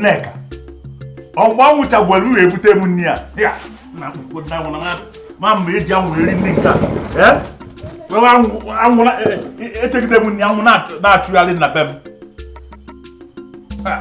Nneka, ọgba anwụchagburu m wee bute m nri a. Ya, na akwụkwọ ndị anwụ na ma mgbe eji anwụ eri nri nke a. Ee? Wee anwụ echegide m nri anwụ na-achụgharị na be m. Ha.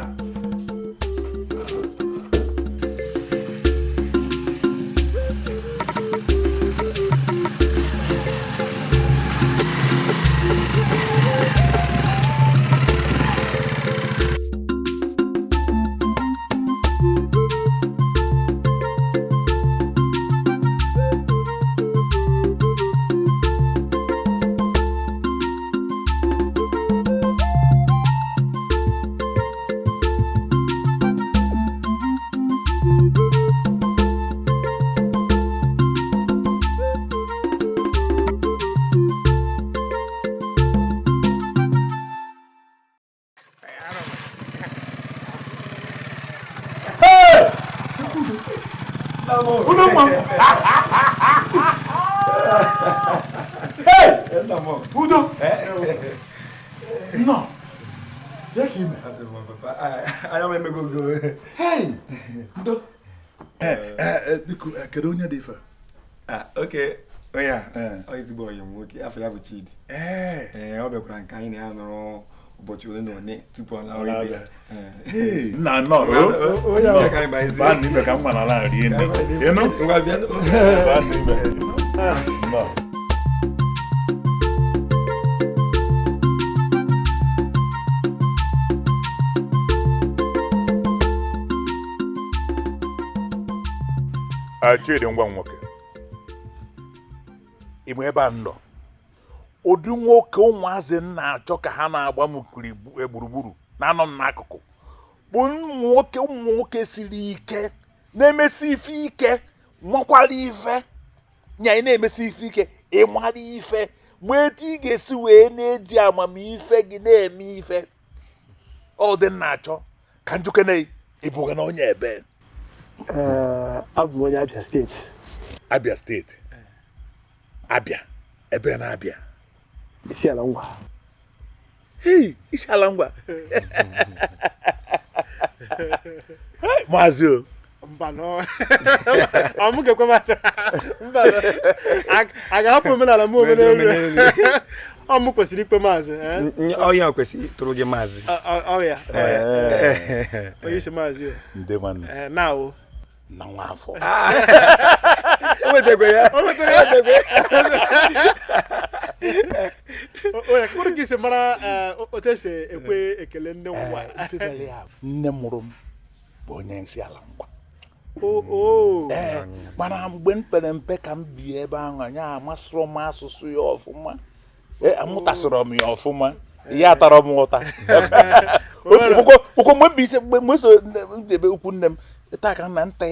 Udo nwa m. Hey! Udo. Nnọọ. Bịa ka ime. Anya m emego go. Hey! Udo. Biko, kedu onye dị ife? Ah, okay. Onye a, ọ ezigbo ọyị m nwoke, afọ ya bụ Chidi. Ee, ọ bịakwara nke anyị na ya nọrọ ụbọchị ole na ole tupu ọ lawa ibe ya. Nna nnọọ. Baa n'ime ka m nwa n'ala rie nri. Ịnụ? Ngwa bịa. Baa n'ime. Nnọọ. Chidi nwa m nwoke, ịma ebe a nọ ụdị nwoke ụmụazị m na-achọ ka ha na-agba m gburugburu na-anọ m n'akụkụ bụ ụmụ nwoke siri ike na-emesi ife ike nwakwara ife nya ị na-emesi ife ike ịmara ife ma etu ị ga-esi wee na-eji amamife gị na-eme ife ọ dị m na-achọ ka njukene ịbụghị na onye ebe. Abụ m onye Abia steeti. Abia steeti. Abia ebe na-abịa Isiala Ngwa. Hei, Isiala Ngwa. Maazị o. Mba nọ. Ọ mụ ga-ekwe maazị. Mba nọ. A ga-ahapụ omenala m omenelu. Ọ mụ kwesịrị ikpe maazị. Ọ ya kwesịrị ịtụrụ gị maazị. Ọ ya. Onye isi maazị o. Ndị nwanne. Na o. Na nwa afọ. O nwetakwa ya. O nwetakwa ya. Onye kwuru ka isi mara otu esi ekwe ekele nne nwa. Nne mụrụ m bụ onye Isiala Ngwa. Ee, mana mgbe m pere mpe ka m bi ebe ahụ anyị amasịrọ m asụsụ ya ọfụma. Amụtasịrọ m ya ọfụma. Ya atara m ụta. Ụkwụ mgbe m bi mgbe so ebe ukwu nne m taa ka nna nta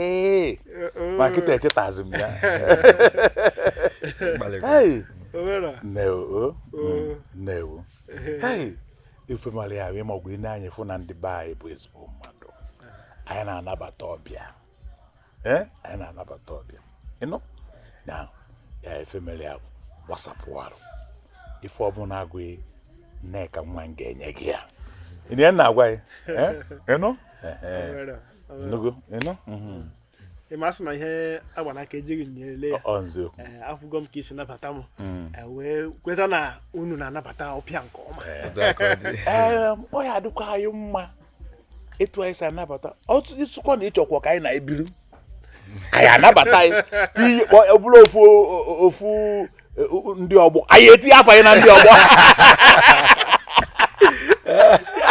ma nkịta echetazi m ya. Nnewo. Ife mara ya ma ọgwụ ị na-anya fụ na ndị be anyị bụ ezigbo mmadụ. Anyị na-anabata ọbịa. Anyị na-anabata ọbịa. Ịnụ? Na ya ife mere ya gbasapụ arụ. Ife ọbụla agụghị Nneka nwa m ga-enye gị ya. Ị na-agwa ya? Ịnụ? Ịnụgo? Ịnụ? Ị masị na ihe agba n'aka ejighị nyele ya. Ọ nziokwu. Afụgo m ka isi nabata m wee kweta na unu na-anabata ọbịa nke ọma. Ee, ọ ya adịkwa anyị mma etu anyị si anabata ọtụtụ ịsụkwa na ịchọkwa ka anyị na-ebiri anyị anabata anyị tinye ọ bụrụ ofu ofu ndị ọgbọ anyị etinye afa anyị na ndị ọgbọ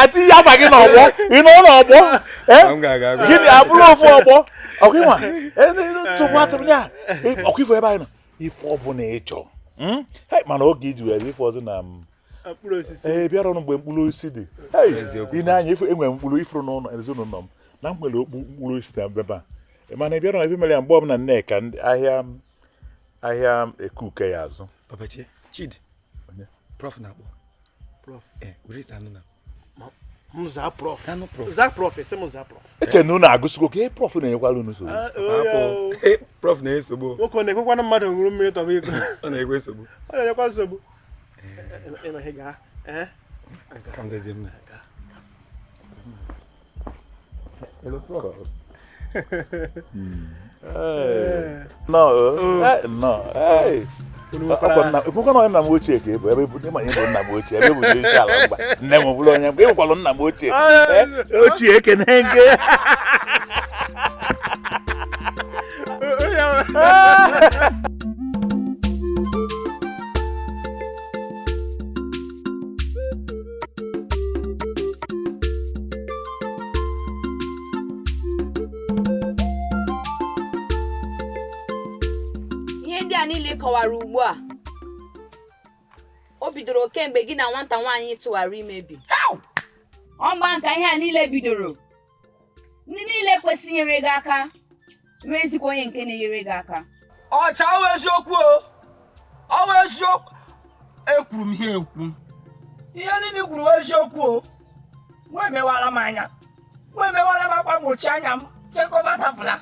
atinye afa gị n'ọgbọ ị nọ n'ọgbọ gịnị abụrụ ofu ọgbọ ọkwa nsogbu atụrụ ya ọkwa ifo ebe anyị nọ ife ọbụla ịchọ mana oge iji were ife ọzọ na ee bịara ọnụ mgbe mkpụrụ osisi dị ị na-anya ife enwere mkpụrụ ifuru n'ụlọ ezinụlọ m na m nwere okpu mkpụrụ osisi na ebe a mana ị bịara ife mere ya mgbe ọbụla Nneka ahịa ahịa ekuke ya azụ. Papa Chidi. Prof na-akpọ. Prof. Were isi anụ na. M zaa prof. Zaa prof, esi m zaa prof. Eche na unu agụsịgo ka prof na-enyekwara unu nsogbu. Prof na-enye nsogbu. Nwoke ọ na-ekwekwana mmadụ ṅụrụ mmiri tọba iko. Ọ na-ekwe nsogbu. Ọ na-enyekwa nsogbu. Ịnọghị gaa. Ka m zazie m. Nnọọ. Ekwekwa na nna m ochie ka ị bụ ebe ịma bụ nna m ochie ebe bụ isi ala mgba nne m bụrụ onye mgbe ịbụkwalụ nna m ochie ochie ekene nke Ihe ndị a niile kọwara ugbu a o bidoro kemgbe gị na nwata nwaanyị tụwara ime bi. Ọgba nka ihe a niile bidoro. Ndị niile kwesịrị inyere gị aka nwezikwa onye nke na-enyere gị aka. Ọcha ọwụ eziokwu o, ọwụ eziokwu. Ekwuru m ihe ekwu. Ihe niile kwuru eziokwu o. Nwa emewara m anya, nwa emewara m akwa mgbochi anya m, chekọba tafụla.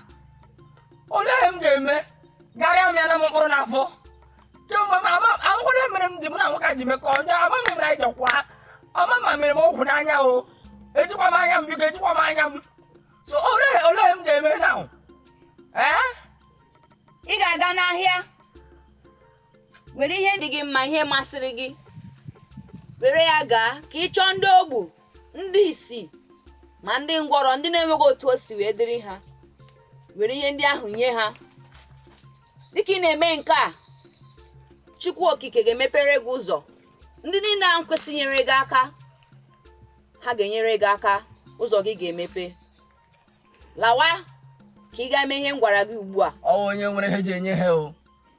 Olee m ga-eme? Garịa m ya na m mkpụrụ n'afọ. Kemgbe ahụhụ mere m dị m na nwoke ji mekọọ ndị ama m mere anyị jọkwa. Ama ma mere m ọgwụ n'anya o. Ejikwa m anya m biko, ejikwa m anya m. So olee m ga-eme na? Ee? Ị ga-aga n'ahịa were ihe dị gị mma, ihe masịrị gị, were ya gaa ka ị chọọ ndị ogbu, ndị isi ma ndị ngwọrọ, ndị na-enweghị otu o si wee dịrị ha, were ihe ndị ahụ nye ha. Dịka ị na-eme nke a, Chukwu Okike ga-emepere gị ụzọ. Ndị niile ahụ kwesịrị inyere gị aka, ha ga-enyere gị aka, ụzọ gị ga-emepe. Lawa ka ị gaa mee ihe m gwara gị ugbu a. Ọ onye nwere ihe ji enye ha o,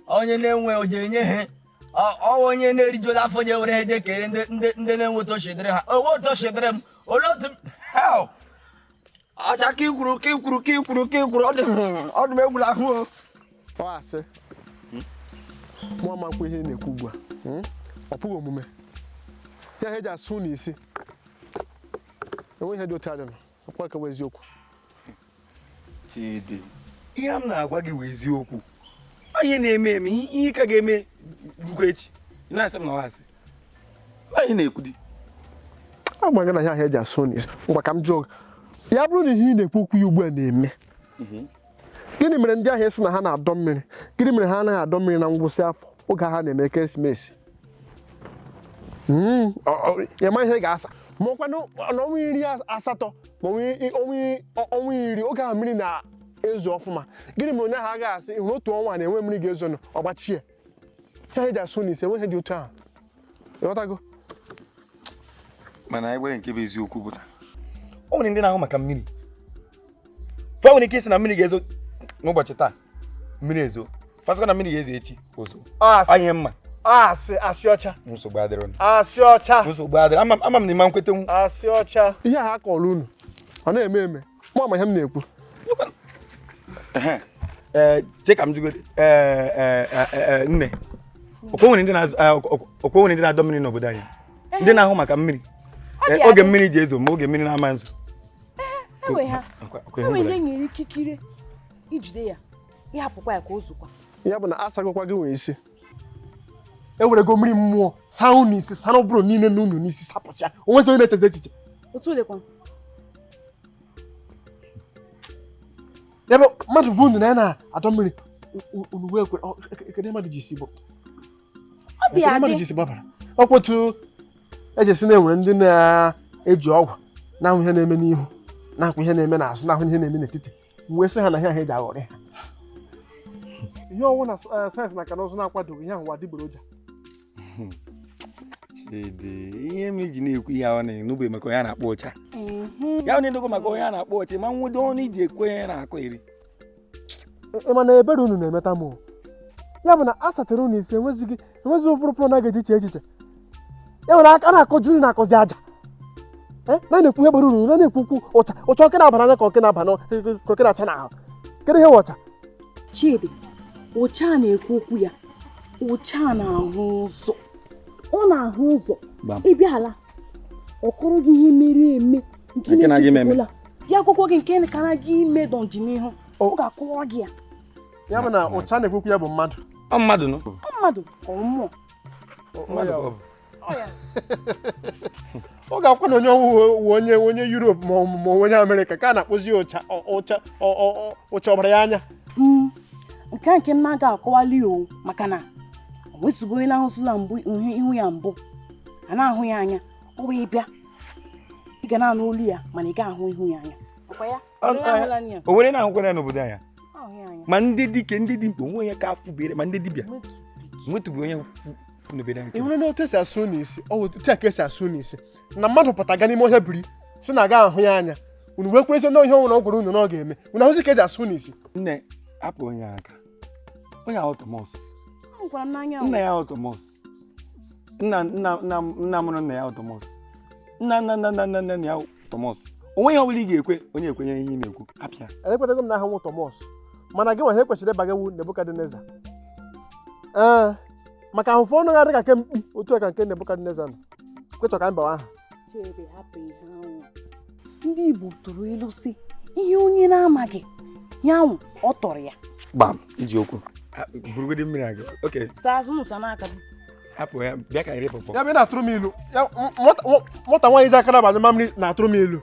onye na-enwe o ji enye ha. Ọ onye na-erijuola afọ ji ewere ihe ji ekere ndị na-enwe otu oshidere ha. Owe otu oshidere m, olee otu m? Ọcha ka ikwuru ka ikwuru ka ikwuru ka ikwuru, ọ dị m egwula ahụ o. Ọ asị mụ amakwa ihe na-ekwu ugbu a, ọ pụghị omume. Ya ha eji asụ n'isi enwe ihe dị otu adịnụ, ọkwa ka bụ eziokwu. Chidi, ihe m na-agwa gị bụ eziokwu. Onye na-eme eme ihe ka ga-eme rukwa echi. Ị na-asị m na ọ asị. Anyị na-ekwu di. Agwa gị na ihe ahụ eji asụ n'isi. Ngwa ka m jụọ gị, ya bụrụ na ihe ị na-ekwu okwu ya ugbu a na-eme, gịnị mere ndị ahụ esi na ha na-adọ mmiri? Gịnị mere ha anaghị adọ mmiri na ngwụsị afọ oge ha na-eme ekeresimesi? Ya ma ihe ga-asa ma ọkwanụ n'ọnwa 18 ma ọnwa 10 oge ahụ mmiri na-ezo ọfụma. Gịnị mere onye ahụ agaghị asị hụrụ otu ọnwa na-enwe mmiri ga-ezonụ ọgbachie? Ya eji asụ n'isi enwe ihe dị otu ahụ. Ịghọtago? Mana anyị gwaghị nke bụ eziokwu bụ na o nwere ndị na-ahụ maka mmiri. Fa nwere ike isi na mmiri ga-ezo n'ụbọchị taa, mmiri ezo. Fasịkwa na mmiri ga-ezo echi, ozo. Anyị mma. Asị asị ọcha. Nsogbu adịrọ. Asị ọcha. Nsogbu adịrọ. Ama m na ịma nkwetenwu. Asị ọcha. Ihe a akọrọ unu, ọ na-eme eme. Mụ ama ihe m na-ekwu. Ee, che ka m jụgodi. Nne, ọkwa nwere ndị na-adọ mmiri n'obodo anyị. Ndị na-ahụ maka mmiri. Oge mmiri ji ezo ma oge mmiri na-ama nzo. Enwe ha. Enwe ndị nyere ikikere ijide ya, ịhapụkwa ya ka o zukwa. Ya bụ na asagokwa gị nwee isi. Ewerego mmiri mmụọ saa unu isi, saa ụbụrụ niile na unu n'isi, sapụcha. O nwezi onye na-echezi echiche. Otu olekwa. Ya bụ mmadụ bụ unu na ya na-adọ mmiri, unu wee kwere ekene mmadụ ji isi bụ. Ọ dị adị. Mmadụ ji isi gbabara. Ọkwa otu eji esi na-enwere ndị na-eji ọgwụ na-ahụ ihe na-eme n'ihu, na-ahụ ihe na-eme n'azụ, na-ahụ ihe na-eme n'etiti. Wee sị ha na ihe ahụ eji aghọrị ha. Ihe ọnwụ na sayensị na nka na ụzụ na-akwadoghị ihe ahụ adịgboroja. Chidi, ihe m iji na-ekwu ihe ahụ na-enube maka onye a na-akpọ ọcha. Ya na-edogo maka onye a na-akpọ ọcha, ma nwudo ọnụ iji ekwe onye na-akọ iri. Ị ma na ebere unu na-emeta m. Ya bụ na a sachara unu isi, enwezighị ụfụrụ pụrụ na ga-eji iche echiche. Ya bụ na a na-akọju unu na-akọzi aja. Na na-ekwu ihe gbara unu, na na-ekwu okwu ụcha ụcha oke na-aba n'anya ka oke na-aba ka oke na-acha n'ahụ. Kedu ihe ụcha? Chidi, ụcha na-ekwu okwu ya, ụcha na-ahụ ụzọ. Ọ na-ahụ ụzọ. Ị bịala, ọ kọrọ gị ihe mere eme nke na-echefukwala. Ya akwụkwọ gị nke kara gị ime n'ọdịnihu, ọ ga-akọwara gị ya. Ya bụ na ụcha na-ekwu okwu ya bụ mmadụ. Ọ mmadụ nọ. Ọ mmadụ ka ọ mmụọ. Mmadụ ka ọ bụ. Ọ ga-akwa na onye ọwụ onye onye Europe ma onye Amerịka ka a na-akpụzi ya ụcha ụcha ụcha ọbara ya anya. Nke a nke m na-aga akọwali o, maka na o nwetụgo onye na-ahụtụla mbụ ihu ya mbụ a na-ahụ ya anya. Ọ wee bịa, ị ga na-anụ olu ya mana ị ga-ahụ ihu ya anya. O nwere na-ahụkwara ya n'obodo anya, ma ndị dike ndị dimkpa onwe onye ka afụbere, ma ndị dibịa nwetụbụ onye funobere ị nwere na otu esi asụ n'isi, ọ bụ otu a ka esi asụ n'isi na mmadụ pụta ga n'ime ọhịa biri si na aga ahụ ya anya, unu wee kwerezi na ihe ọ nwere ọ gwara unu na ọ ga-eme, unu ahụzi ka eji asụ n'isi. Nne, hapụ onye aka, onye ahụ Thomas, nna ya ahụ Thomas, nna nna nna nna mụrụ nna ya ahụ Thomas, nna nna nna nna nna nna ya ahụ Thomas. Onwe ya ọbụla ị ga-ekwe onye ekwenye ihe ị na-ekwu, apịa. Ekwetago m na aha nwa Thomas, mana gị nwa ihe kwesịrị ịba gị wu Nebukadneza. Ee, maka ahụfụ ọnụ ya dị ka kemkpi otu a ka nke Nebukadneza nọ. Kwechọ ka mbawa aha. Chere, hapụ ihe ahụ. Ndị Igbo tụrụ ilu sị ihe onye na-amaghị ya nwụ ọ tọrọ ya. Gbam, iji okwu burugodi mmiri agụ. Okay. Saa azụ n'ụsa n'aka gị. Hapụ ya, bịa ka ire pọpọ. Ya bụ ị na-atụrụ m ilu. Ya nwata nwaanyị ji aka na-abanye mamịrị na-atụrụ m ilu.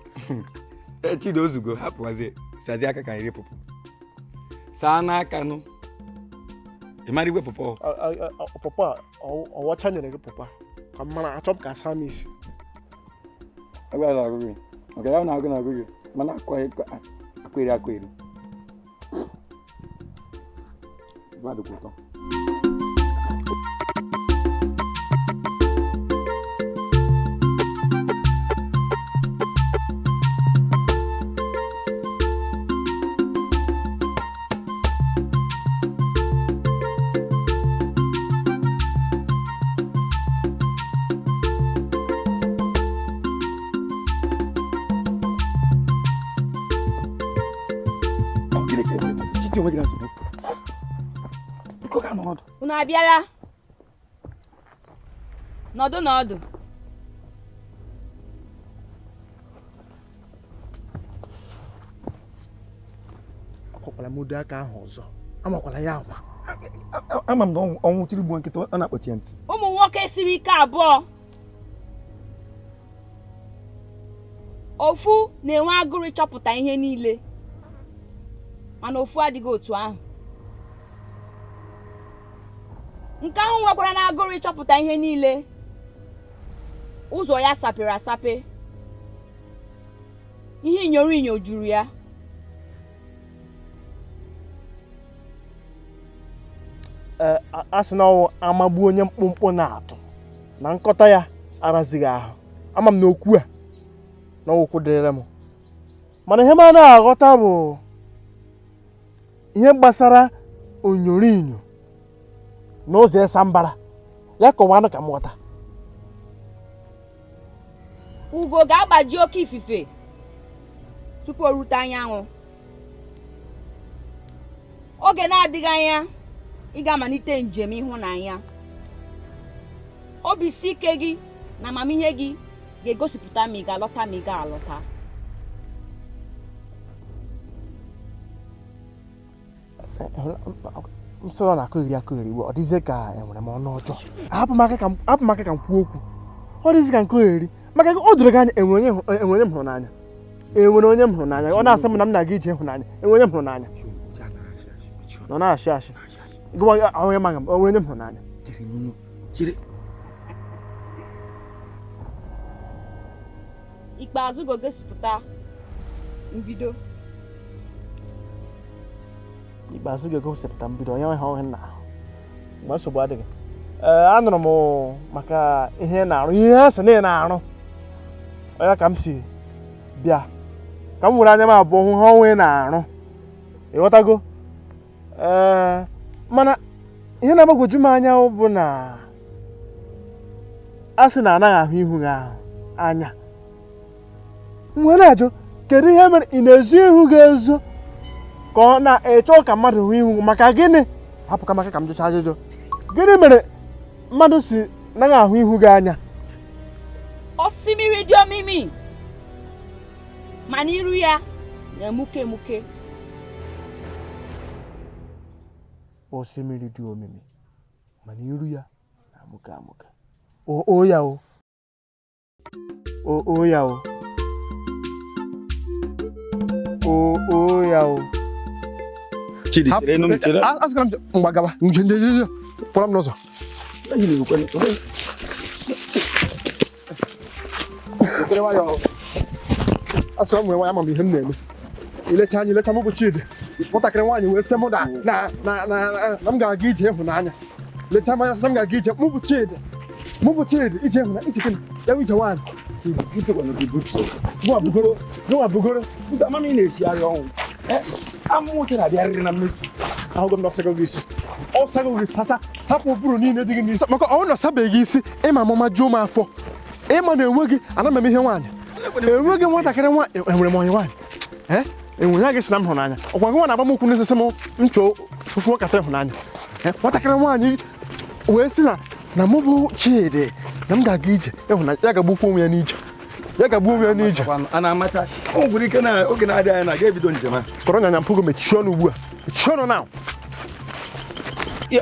Chidi ozugo, hapụwazie, sazie aka ka ire pọpọ. Saa n'aka nụ. Ị mara igwe pọpọ? Pọpọ a ọwọcha nyere gị pọpọ ka m mara, achọ m ka asa m isi. Agwala agụ gị. Maka ya na-agụ na agụ gị, mana akwere akwere. Mmadụ kwụ ụtọ. Unu abịala? Nọdụ n'ọdụ. Akwakwala m ụdị aka ahụ ọzọ, amakwala ya anwa. Ama m na ọnwụ tiri gbuo nkịta ọ na-akpọchi ntị. Ụmụ nwoke siri ike abụọ, ofu na-enwe agụrụ ịchọpụta ihe niile, mana ofu adịghị otu ahụ. Nke ahụ nwekwara na agụrụ ịchọpụta ihe niile, ụzọ ya sapere asape, ihe inyoro inyo juru ya. A sị na ọwụ amagbu onye mkpụmkpụ na-atụ na nkọta ya arazighị ahụ. Ama m na okwu a na okwu dịrị m, mana ihe m na-aghọta bụ ihe gbasara onyoro inyo na ụzọ ịsa mbara ya. Kọwanụ ka m ghọta. Ugo ga-agbaji oke ifufe tupu o rute anyanwụ. Oge na-adịghị anya ị ga-amalite njem ịhụnanya. Obi si ike gị na amamihe gị ga-egosipụta ma ị ga-alọta ma ị ga-alọta. M sọrọ na akụghịrị akụghịrị igwe, ọ dịzie ka enwere m ọnụ ọjọọ. Hapụ m aka ka m kwuo okwu. Ọ dịzie ka nkụghịrị maka o doro gị anya enwere onye m hụrụ n'anya. Enwere onye m hụrụ n'anya. Ọ na-asị m na m na-aga ije ịhụnanya. Enwere onye m hụrụ n'anya. Nọ na-ashị ashị. Gịwa ahụ ya maghị m, onwe onye m hụrụ n'anya. Ikpeazụ ga-egosipụta mbido. Ikpeazụ ga-egosipụta mbido. Onye nwe ha ọhụrụ na ahụ mgbe nsogbu adịghị. Ee, anụrụ m maka ihe na-arụ, ihe ha sị na ị na-arụ. Onye ka m si bịa ka m were anya m abụọ hụ ha onwe na-arụ. Ịghọtago? Ee, mana ihe na-agbagwoju m anya bụ na a sị na anaghị ahụ ihu gị ahụ anya. M wee na-ajụ, kedu ihe mere ị na-ezo ihu gị ezo ka ọ na-echọ ka mmadụ hụ ihu maka gịnị? Hapụ ka maka ka m jụcha ajụjụ. Gịnị mere mmadụ si naghị ahụ ihu gị anya? Osimiri dị omimi, mana iru ya na-emuke emuke. Osimiri dị omimi, mana iru ya na-amụke amụke. O ya o. O ya o. O o ya o. Chidi, chere nụ m, chere. Asịkwara m mgba gaba nje nje nje pụrụ m n'ụzọ. Asịkwara m nwee nwaanyị, ama m ihe m na-eme. Ilecha anya, ilecha m bụ Chidi, nwatakịrị nwaanyị wee sị m na na na na na m ga-aga ije ịhụnanya. Lecha m anya, sị na m ga-aga ije. Mụ bụ Chidi, mụ bụ Chidi, ije ịhụnanya, ije gịnị? Ya bụ ije nwaanyị. Gụwa bugoro, gụwa bugoro. Ama m ị na-esi arịa ọnwụ. Amụ nwoke na-abịarịrị na mmezu. Ahụgo m na ọsago gị isi, ọsago gị, sacha, sapụ ụbụrụ niile dị gị n'isi, maka ọ na ọsabeghị gị isi. Ịma amụma juo m afọ. Ịma na enweghị ana m eme ihe nwaanyị, enweghị nwatakịrị nwa enwere m onye nwaanyị. Ee, enwere ya gị sị na m hụrụ n'anya. Ọkwa gị nwa na-agba m ụkwụ n'isi, sị m nchọ fufu nkata ịhụnanya. Ee, nwatakịrị nwaanyị wee sị na na mụ bụ Chidi, na m ga-aga ije ịhụnanya, ya ga-agbukwa onwe ya n'ije, ya ga-agbu onwe ya n'ije. A na-amacha o nwere ike na oge na-adịghị anya na ga-ebido njem a. Kọrọ nyanya mpụgo, mechie ọnụ ugbu a, mechie ọnụ na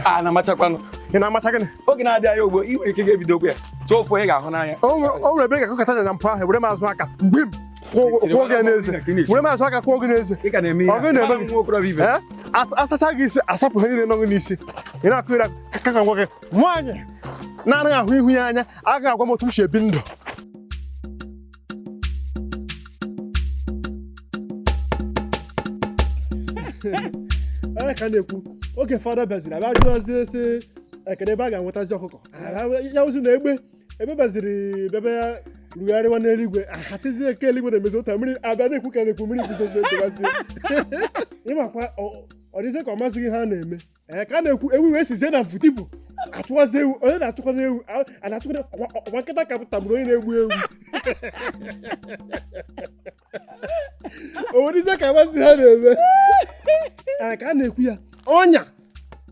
A na-amachakwanụ. Ị na-amacha gịnị? Oge na-adịghị anya ugbo ị nwere ike ga-ebido okwu ya chọọ ofu onye ga-ahụ n'anya. O nwere ebe ị ga-akọkọta nyanya mpụ ahụ, were m azụ aka gbim kwụọ gị n'eze, were m azụ aka kwụọ gị n'eze. Ị ka na-eme ihe Ọ gị na-eme gị? nwa okorobịa ibe. Ee, asacha gị isi, asapụ ihe niile nọ gị n'isi, ị na-akụ ire aka ka ngwa gị. Nwaanyị na-anaghị ahụ ihu ya anya agaghị agwa m otu m si ebi ndụ. Onye ka na-ekwu oge fada bịaziri abịa jụọzie sị ekene ebe a ga-enwetazi ọkụkọ ya ozi na egbe ebe baziri bịaba rugharịwa n'eluigwe, ahasizie eke eluigwe na-emezi ụta mmiri abịa na-ekwu ka na-ekwu mmiri guzozi edobazie. Ịmakwa ọ dịzie ka ọ masịghị ha na-eme. Ee, ka a na-ekwu ewu wee sizie na mfutipu achụwazi ewu, onye na-achụkwa n'ewu a na-achụkwa ọgba nkịta ka tagburu onye na-egbu ewu. O nwere ka amasị ha na-eme. Ee, ka a na-ekwu ya ọnya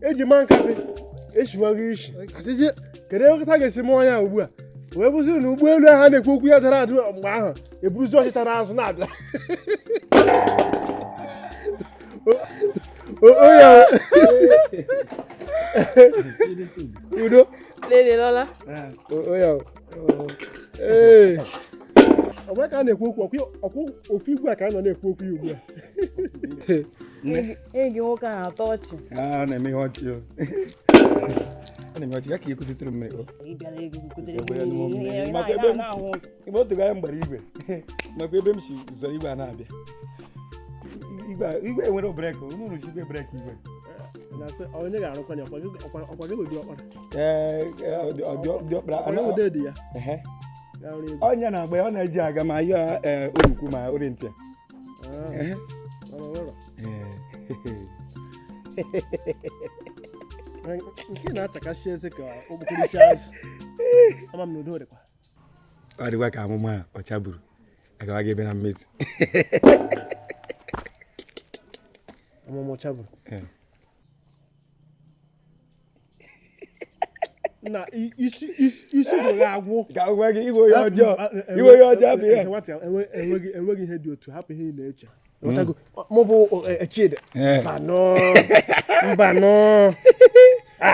eji ma nkapị eshiwaghị ishi, asịzie kedu ebe nkịta ga-esi mụọ ya ugbu a, wee bụzi na ụgbọelu ahụ a na-ekwu okwu ya dara adụ mgbe ahụ eburuzi ọchịcha n'azụ na-abịa. O ya udo. Lele Lọla. O ya ee, ọgba ka a na-ekwu okwu ọkwa ofu igwe a ka a nọ na-ekwu okwu ya ugbu a. Enyi gị nwoke a na-atọ ọchị. A na-eme ihe ọchị o. A na-eme ọchị ya ka ekutetere mmiri o. Ị bịara ego kutere Egbe ya n'ụmụ mmiri, mmiri. ị Maka ebe m na-ahụ ụzọ. Igbe otu ga m gbara igwe maka ebe m si zọrọ igwe a na-abịa. Igwe enwere breki, unu rụchi igwe breki igwe. Na-asị onye ga-arụkwa ya, ọkwa gị bụ diọkpara? Ee, diọkpara. Ọkwa gị bụ dedi ya? Ehe. Ga-arụ igwe. Ọnya na-agba ya, ọ na-eji aga ma ya orukwu ma orientị. Ah, ọ nọrọ. Nke na-achakasị eze ka okpokoro azụ. Ama m na udo dịkwa. Ọ dịkwa ka amụma a ọcha buru agawa gị ebe na mmezu. Amụma ọcha buru. Na isi isi bụ ya agwụ. Ka gwa gị igwe onye ọjọọ, igwe onye ọjọọ bụ ya. Nke nwata enweghị ihe dị otu, hapụ ihe ị na-eche. Ghọtago? Mụ bụ Chidi. Mbanụ. Mbanụ.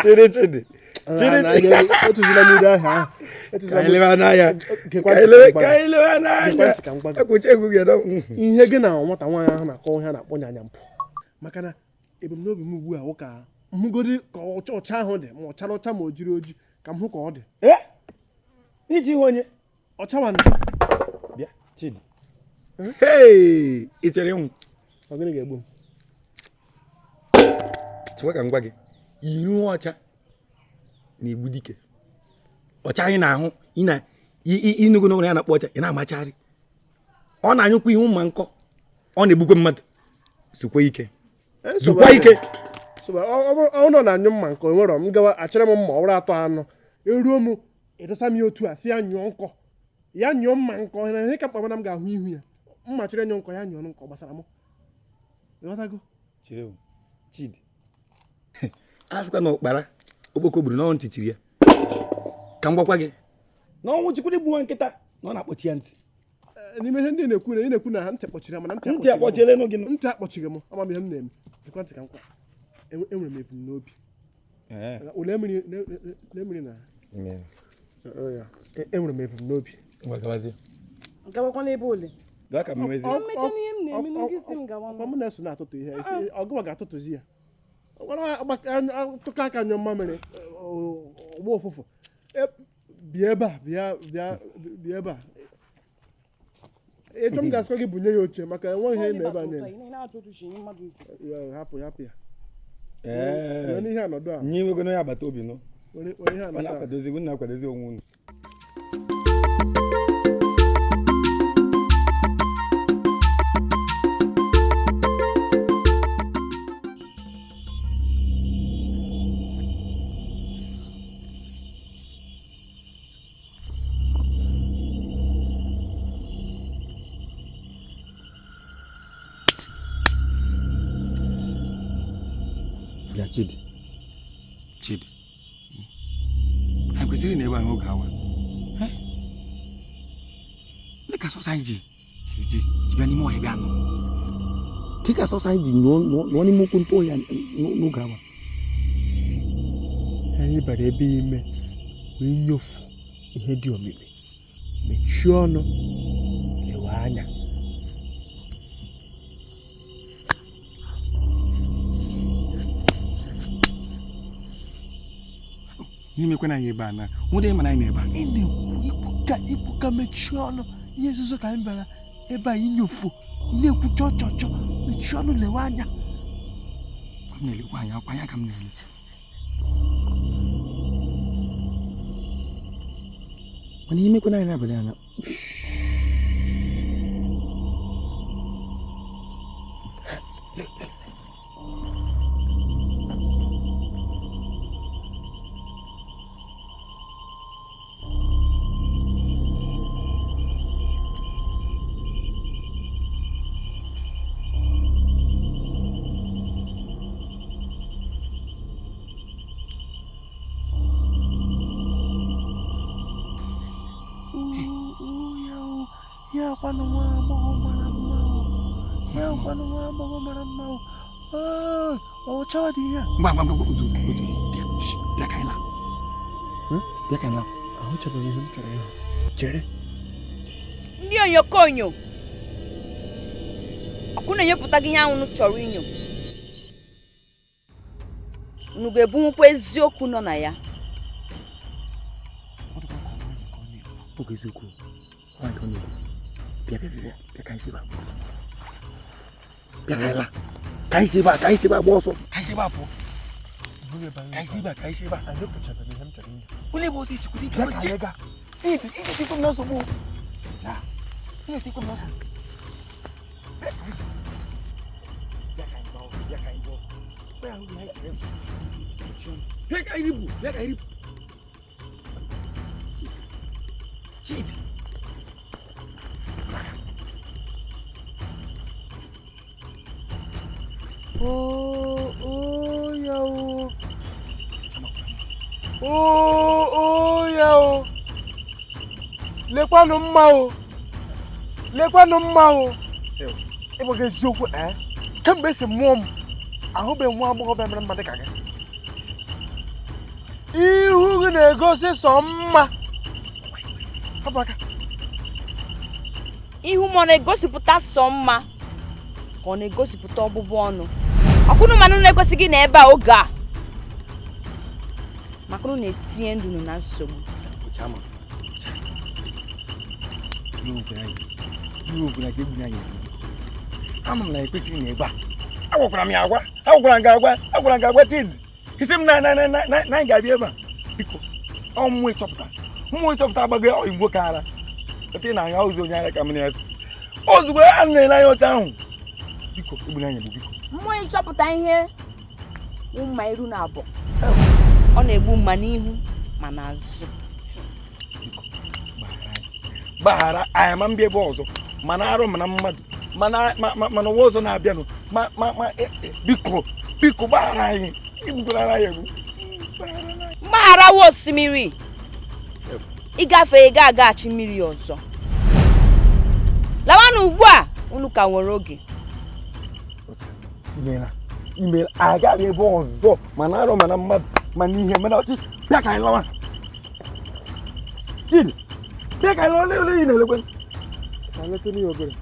Chidi, Chidi. Chidi, Chidi. Etuzila m ire ahụ ahụ. Etuzila Ka m anyị lebe n'anya. Gekwa Ka ntị anyị lebe ka m gwa ka gị. anyị lebe n'anya. Gekwa ntị ka m gwa gị. Ekwucha egwu gị edọ. Ihe gị na nwata nwaanyị ahụ na-akọ ihe a na-akpọ nyanya mpụ. Maka na ebumnobi m ugbu a wụ ka m hụgodi ka ọcha ọcha ahụ dị, ma ọ chara ọcha ma o jiri oji, ka m hụ ka ọ dị. Ee? Iji hụ onye? Ọcha nwanne. Bịa, Chidi. Hey! Ị chere ịnwụ? Ọ gịnị ga-egbu m? Chekwa ka m gwa gị, ihu ọcha na-egbu dike. Ọcha anyị na-ahụ, ị na ịnụgo n'ụlọ ya na-akpọ ọcha, ị na-amachagharị. Ọ na-anyụkwa ihu ma nkọ. Ọ na-egbukwe mmadụ. Zukwa ike. Zukwa ike. Ọ nọ na-anyụ mma nke nwere m gawa achịrị m mma ọ bụrụ atọ anọ eruo m edosa m ya otu a si ya nyụọ nkọ, ya nyụọ mma nkọ na ihe ka mkpa na m ga-ahụ ihu ya mma chịrị nyụọ nkọ ya nyụọ nkọ gbasara m. Ịghọtago? Chere o, Chidi. A sịkwa na ụkpara okpoko gburu n'ọnwụ ntị chiri ya. Ka m gwakwa gị na ọnwụ chikwuru igbu nwa nkịta na ọ na-akpọchi ya ntị. N'ime ihe ndị na-ekwu na ị na-ekwu na ntị kpọchiri ya, mana ntị Ntị akpọchiela enu gị nụ. Ntị akpọchighị m, ama m ihe m na-eme. Gekwa ntị ka m kwa. Enwere m ebumnobi. Ule mmiri na mmiri na. Enwere m ebumnobi. Ngwa gawazie. Gawakwa n'ebe ole? Gaa ka m mezie. Mmecha n'ihe m na-eme n'oge isi m gawa. Ọkwa m na-eso na-atụtụ ihe isi ọgụwa ga-atụtụzi ya. Tụkọ aka nyọ mmamịrị ọgba ụfụfụ. Bịa ebe a, bịa bịa bịa ebe a. Ịchọ m ga-asịkwa gị bunye ya oche maka enweghị ihe na ebe a na-eme. Ya, hapụ hapụ ya. Were n'ihe anọdụ a. Nye nwego onye agbata obi nọ. Were were ihe Ọ anọdụ a. na-akwadozi unu na-akwadozi onwe unu. Bịa Chidi. Chidi. Anyị kwesịrị na ebe anyị oge awa. Dị ka sọsọ anyị ji ji ji ji bịa n'ime ọhịa bịa nọ. Dị ka sọsọ anyị ji nọ n'ime okwu ntụ ọhịa n'oge awa. Anyị bara ebe ime wee nyofu ihe dị omimi, mechie ọnụ, lewe anya. Ihe mekwana anyị ebe a na nwụde mana anyị na ebe a. Ị na-ekwu ikwuka ikwuka mechie ọnụ, ihe nzuzo ka anyị bịara ebe a inyofu, na-ekwu chọọ chọọ chọọ, mechie ọnụ, lewe anya. M na-elekwa anya akwa anya ka m na-ele. Mana ihe mekwana anyị n'abalị a na Ya kwanụ nwa agbọghọ mara mma o. Ya kwanụ nwa agbọghọ mara mma o. Ọ chawa dị ihe a. Ngwa ngwa ngwa ozu ozu bịa shh, bịa ka anyị laa. Bịa ka anyị laa. Ahụchabeghị ihe m chọrọ ịhụ. Chere. Ndị onyokonyo ọkụ na-enyepụta gị ihe ahụ unu chọrọ inyo. Unu ga-ebunwukwa eziokwu nọ na ya. Ọ bụ eziokwu. Nwaanyị ka ọ na-ekwu. Bịa bịa bịa bịa ka anyị si ebe a gba ọsọ. Bịa ka anyị laa. Ka anyị si ebe a ka anyị si ebe a gba ọsọ. Ka anyị si ebe a pụọ. Ka anyị si ebe a ka anyị si ebe a. Anyopụchabeghị ihe m chọrọ inyo. Onye bụ osi chukwu ike Bịa ka anyị gaa. Chidi, ị ga-etikwa m na nsogbu. Laa. Ị ga-etikwa m na nsogbu. Bịa ka anyị gbaa ọsọ. Bịa ka anyị gbaa ọsọ. Bịa ka anyị bịa ka anyị ripụ. Bịa ka anyị ripụ. Chidi. Oh, ya o. Oh, ya o. Lekwanụ mma o. Lekwanụ mma o. Ịgwa gị eziokwu ee. Kemgbe esi mụọ m, ahụbeghị m nwa agbọghọbịa mara mma dị ka gị. Ihu gị na-egosi sọ mma. Hapụ aka. Ihu m ọ na-egosipụta sọ mma ka ọ na-egosipụta ọbụbụ ọnụ. Ọkụnụ manụ na-ekwesịghị na ebe a oge a. Maka unu na-etinye ndụ unu na nsogbu. Chama. Ihe ogwere anyị egburu anyị egbu. Ama m na ekwesịghị na ebe a. Agwakwara m ya agwa. Agwakwara m gị agwa. Agwara m gị agwa Chidi. Isi m na na na na na anyị ga-abịa ebe a. Biko, ọ mmụọ ịchọpụta. Mmụọ ịchọpụta agbago ọyị nwoke ara. Ote na anya ozi onye ara ka m na-eso. Ozugbo a na-ele anya otu ahụ. Biko, egburu anyị egbu biko. Mmụọ ịchọpụta ihe mma iru na abụọ. Ọ na-egbu mma n'ihu ma n'azụ. Gbaghara anyị ma mbịa ebe ọzọ mana arụ mana mmadụ mana mana ụwa ọzọ na-abịanụ ma ma ma biko biko gbaghara anyị igbukwara anyị egbu. Mgbaghara wa osimiri. Ịgafe ị ga-agaghachi mmiri ọzọ. Lawanụ ugbu a unu ka nwere oge. Imeela imeela agaghị ebe ọzọ mana arụ mana mmadụ mana ihe mana ọchị bịa ka anyị lawa. Chidi bịa ka anyị lawa ole ole ị na-elekwe. Ka leta n'ihe obere.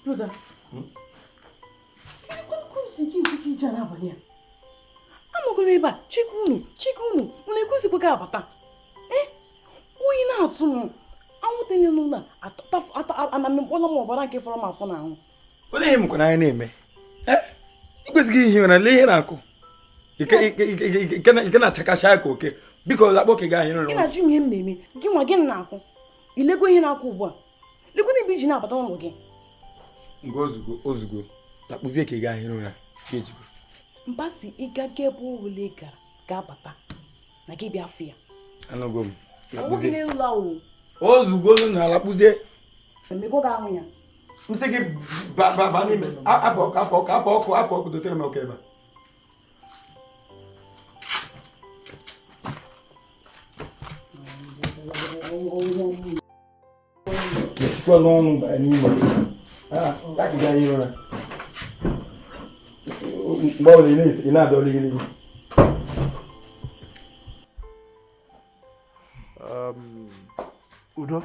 Brother, anọgoro ebe a chike unu ekwesịkwa ka abata oyi na-atụ m anwụnta niile n'ụlọ a anamekpọla m ọbara nke fọrọ m afọ n'ahụ. Olee ihe m kwara anya na-eme? Ị kwesịghị ihi ụra, lee ihe na-akụ ike na-achakasị aka oke. Biko lakpọ oke gị ahụ ịrụrụ. Ị na-ajụ m ihe m na-eme gị nwa gị na-akụ ilego ihe na-akụ ugbu a lego na ebe iji na-abata n'ụlọ gị. Ngo ozugbo lakpụzie ka ị gaa ahịrị ụra chi ejigbo. Mbasi ịga ga ebe ole ị gara ga-abata na gị bịa afọ ya. Anọgo m lakpụzie. Ozugbo na lakpụzie. Emego ga ahụ ya. M sị gị ba n'ime apụ ọkụ dotere m ọkụ ebe a. Kechikwa n'ọnụ banye n'ime. Mgbe ọbụla ị na-adọlị gị. Udo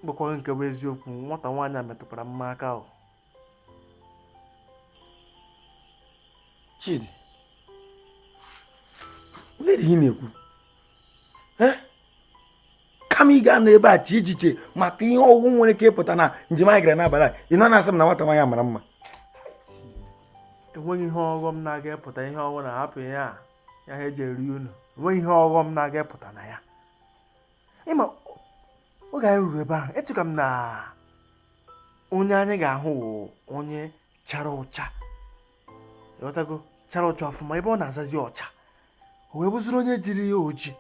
mgbakwa nke bụ eziokwu nwata nwaanyị a metụkwara mma aka ahụ. Chidi, olee ihe ị na-ekwu? Kama ị ga-anọ ebe a chi echiche maka ihe ọgwụ nwere ike ịpụta na njem anyị gara n'abalị a, ị nọ na-asị m na nwata nwaanyị mara mma. Enweghị ihe ọghọm na-aga ịpụta ihe ọghọm na-ahapụ ihe a ya ha eji eri unu. Enweghị ihe ọghọm na-aga ịpụta na ya. Ịma oge anyị ruru ebe ahụ echekwa m na onye anyị ga-ahụ wụ onye chara ụcha, ịghọtago, chara ụcha ọfụma ebe ọ na-azazi ọcha, o wee bụziri onye jiri ya oji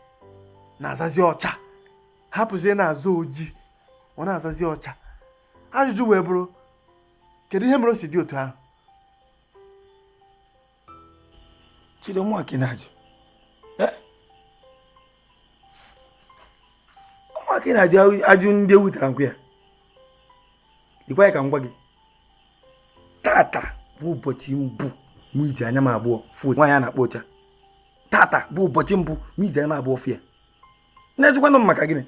na-azazi ọcha, hapụzie na-azụ oji ọ na-azazi ọcha. Ajụjụ wee bụrụ, kedu ihe mere o si dị otu ahụ? Chidi, nwa ka ị na-ajụ? Nwa ka ị na-ajụ ajụ ndị ewu tara nkwụ ya? Dịkwa ya ka m gwa gị, tata bụ ụbọchị mbụ m iji anya m abụọ fụ nwaanyị a na-akpọ ọcha. Tata bụ ụbọchị mbụ m iji anya m abụọ fụ ya. Na-ejikwanụ m maka gịnị?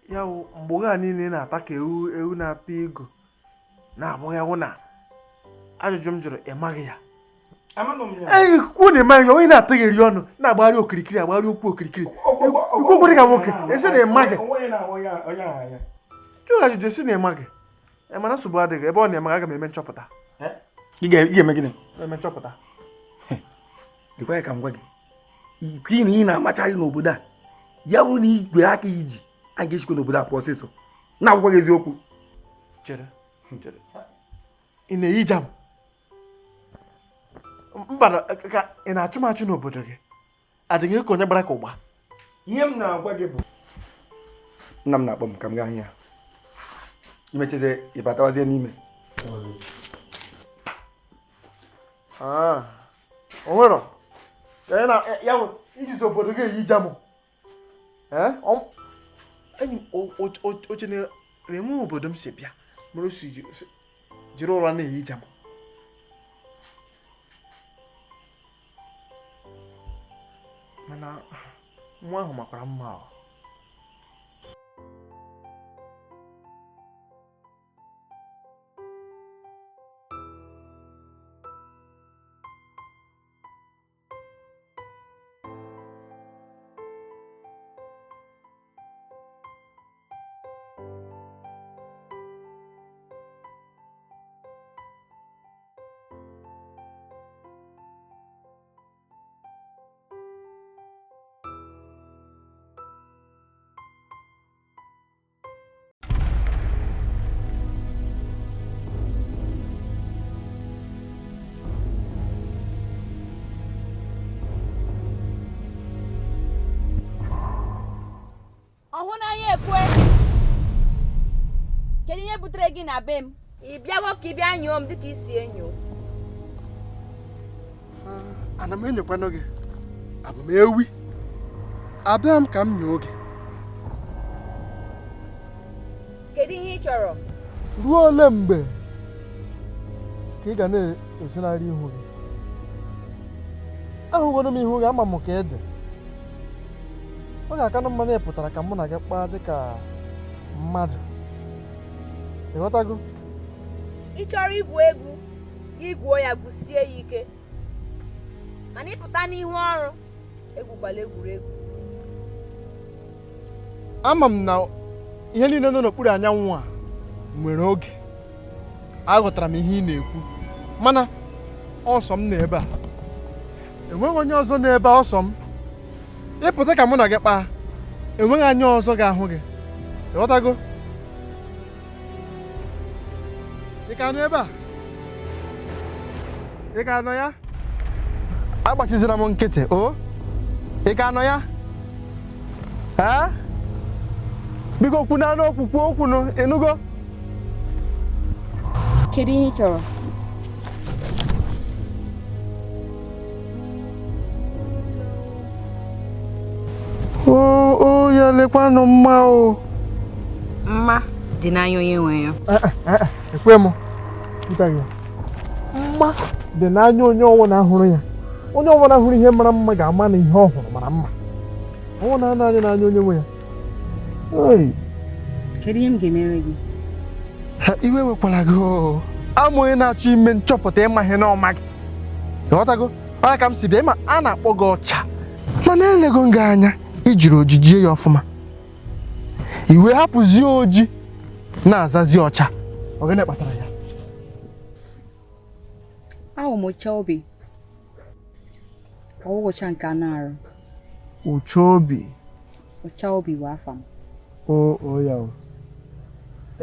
Ya wụ mgbe a niile na-ata ka ewu na-ata ego na-abụghị awụ na ajụjụ m jụrụ ị maghị ya. Kwuo na ịmaghị ya, onye na-ataghị eri ọnụ na-agbagharị okirikiri agbagharị okwu okirikiri ikwu okwu dị ka nwoke esi na ịmaghị jụọ ajụjụ esi na ịmaghị. Mana nsogbu adịghị, ebe ọ na-eme aga m eme nchọpụta. Ị ga-eme gịnị? Eme nchọpụta. Dịkwa ya ka m gwa gị, ikwu na ị na-amacharị n'obodo a, ya bụrụ na ị gwere aka iji a ga-esikwa n'obodo a pụọ ọsịsọ. Na-agwa gị eziokwu. Chere, ị na-eyi jam? Mba, ka ị na-achụ m achụ n'obodo gị adịghị ka onye gbara ka ụgba. Ihe m na-agwa gị bụ nna m na-akpọ m ka m gaa ahịa. Imechizie ịbatawazie n'ime. O nwere ya bụ ijizi obodo gị eyi jam. Enyi m oche na-enwe obodo m si bịa mere o si jiri ụra na-eyi jam. Mana nwa ahụ makwara mma. Kedu ihe butere gị na be m? Ị bịawo ka ị bịa nyoo m dịka isi enyo. Ana m enyokwanụ gị. Abụ m ewi. Abịa m ka m nyoo gị. Kedu ihe ị chọrọ? Ruo ole mgbe ka ị ga na-ezonarị ihu gị? Ahụgoro m ihu gị, ama m ka ị dị. Ọ ga-aka mma na ị pụtara ka mụ na gị kpaa dịka mmadụ. Ị ghọtago? Ị chọrọ igwu egwu, gị gwuo ya gwusie ya ike. Mana ịpụta n'ihu ọrụ, egwukwala egwuregwu. Ama m na ihe niile nọ n'okpuru anyanwụ a nwere oge. Aghọtara m ihe ị na-ekwu, mana ọsọ m nọ ebe a. Enweghị onye ọzọ nọ ebe a, ọsọ m. Ịpụta ka mụ na gị kpaa, enweghị anya ọzọ ga-ahụ gị. Ị ghọtago? Ị ka nọ ebe a? Ị ka nọ ya? Agbachizira m nkịtị, o? Ị ka nọ ya? Ee? Biko kwuna n'okwu, kwuo okwu nụ, ịnụgo? Kedu ihe ị chọrọ? O ya lekwanụ mma o. Mma dị n'anya onye nwe ya. Ekwe m. Mma dị n'anya onye ọwụna hụrụ ya. Onye ọwụna hụrụ ihe mara mma ga-ama na ihe ọ hụrụ mara mma. Ọwụ na anya n'anya onye nwe ya. Kedu ihe m ga-emere gị? Iwe wekwara gị o. Ama onye na-achọ ime nchọpụta ịma ihe n'ọma gị. Ghọtago? Ọ ka m si bịa, ịma a na-akpọ gị ọcha. Mana elego m gị anya, ijiri ojiji ya ọfụma. Iwe hapụzie oji na-azazi ọcha. Ọ gịnị kpatara ya? Ahụ m ụcha obi. Ọ wụghị ụcha nke anụ arụ. Ụcha obi. Ụcha obi bụ afa m. O ya o.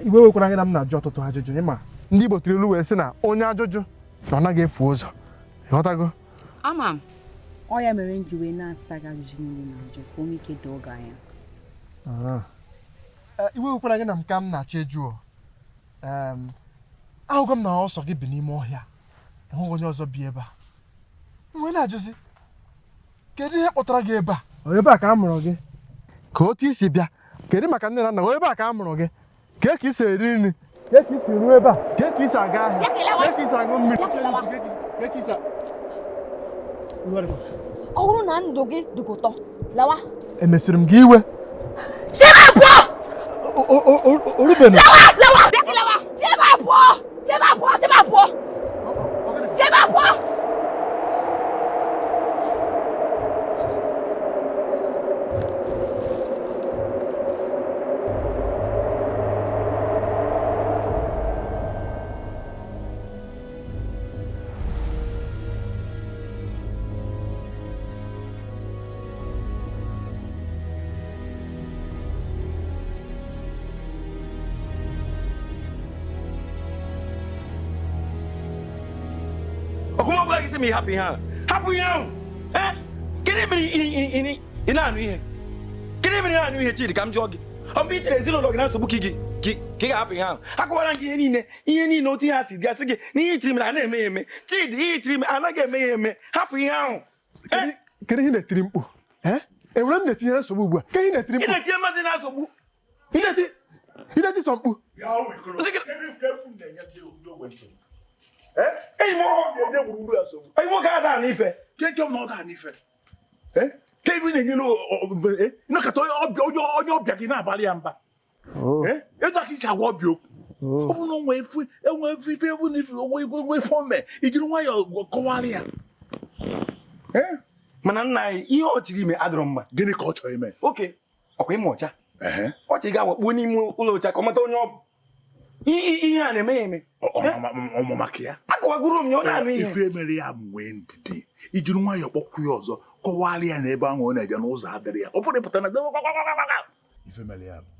Iwe wekwara gị na m na-ajụ ọtụtụ ajụjụ, ịma ndị Igbo tiri ilu wee sị na onye ajụjụ na ọ naghị efu ụzọ. Ị ghọtago? Ama m. Ọ ya mere m ji wee na-asa gị ajụjụ niile na-ajụ ka o nwee ike doo gị anya. Iwe wekwara gị na m ka m na-achọ ịjụ. Ahụgo m na ọsọ gị bi n'ime ọhịa, enweghị onye ọzọ bi ebe a. M wee na-ajụzi, kedu ihe kpọtara gị ebe a? Ọ ebe a ka a mụrụ gị? Ka otu isi bịa, kedu maka nne na nna? Ọ ebe a ka a mụrụ gị? Kee ka isi eri nri? Kee ka isi ruo ebe a? Kee ka isi aga ahịa? Kee ka isi aṅụ mmiri? Kee ka isi Ọ bụrụ na ndụ gị dị ụtọ, lawa. Emesiri m gị iwe. Si ebe a pụọ! Orubenu. Lawa! Lawa! Bịa gị lawa! Si ebe a pụọ! Si ebe a pụọ! Si ebe a pụọ! Si ebe a pụọ! Sị m hapụ ihe ahụ, hapụ ihe ahụ. Kedu mere ị na-anụ ihe? Kedu mere ị na-anụ ihe, Chidi, ka m jụọ gị? Ọ bụ itere ezinụlọ gị na nsogbu ka ị ga-ahapụ ihe ahụ? Akọwara gị ihe niile, ihe niile otu ihe a si gasị gị na ihe itiri mere a na-eme ya eme. Chidi, ihe itiri mere anaghị eme ya eme. Hapụ ihe ahụ. Kedu ihe na-etiri mkpu? Enwere m na-etinye nsogbu ugbu a? Kedu ihe na-etiri mkpu? Ị na-etinye mmadụ na nsogbu. Ị na-eti sọ mkpu. Enyi nwoke ada n'ife. Ka ife na-enyere nọkọta onye ọbịa gị na-abalị ya mba. Etu aka isi agwa ọbịa okwu. Ọ bụ na onwe efu ife ebu na ife onwe ife ome, ijiri nwayọọ kọwara ya. Mana nna anyị, ihe ọ chọrọ ime adịrọ mma. Gịnị ka ọ chọrọ ime? Oke, ọkwa ịma ọcha. Ọchị ga-awakpuo n'ime ụlọ ọcha ka ọ mata onye ọ bụ. Ihe a na-eme ya eme. Ọmụ maka ya. Akọwagoro m ya, ọ na-anụ ihe. Ife mere ya nwee ndidi, ijiri nwayọọ kpọkwụ ya ọzọ, kọwara ya na ebe ahụ ọ na-eje n'ụzọ adịrị ya. Ọ bụrụ ịpụta na ife mere ya bụ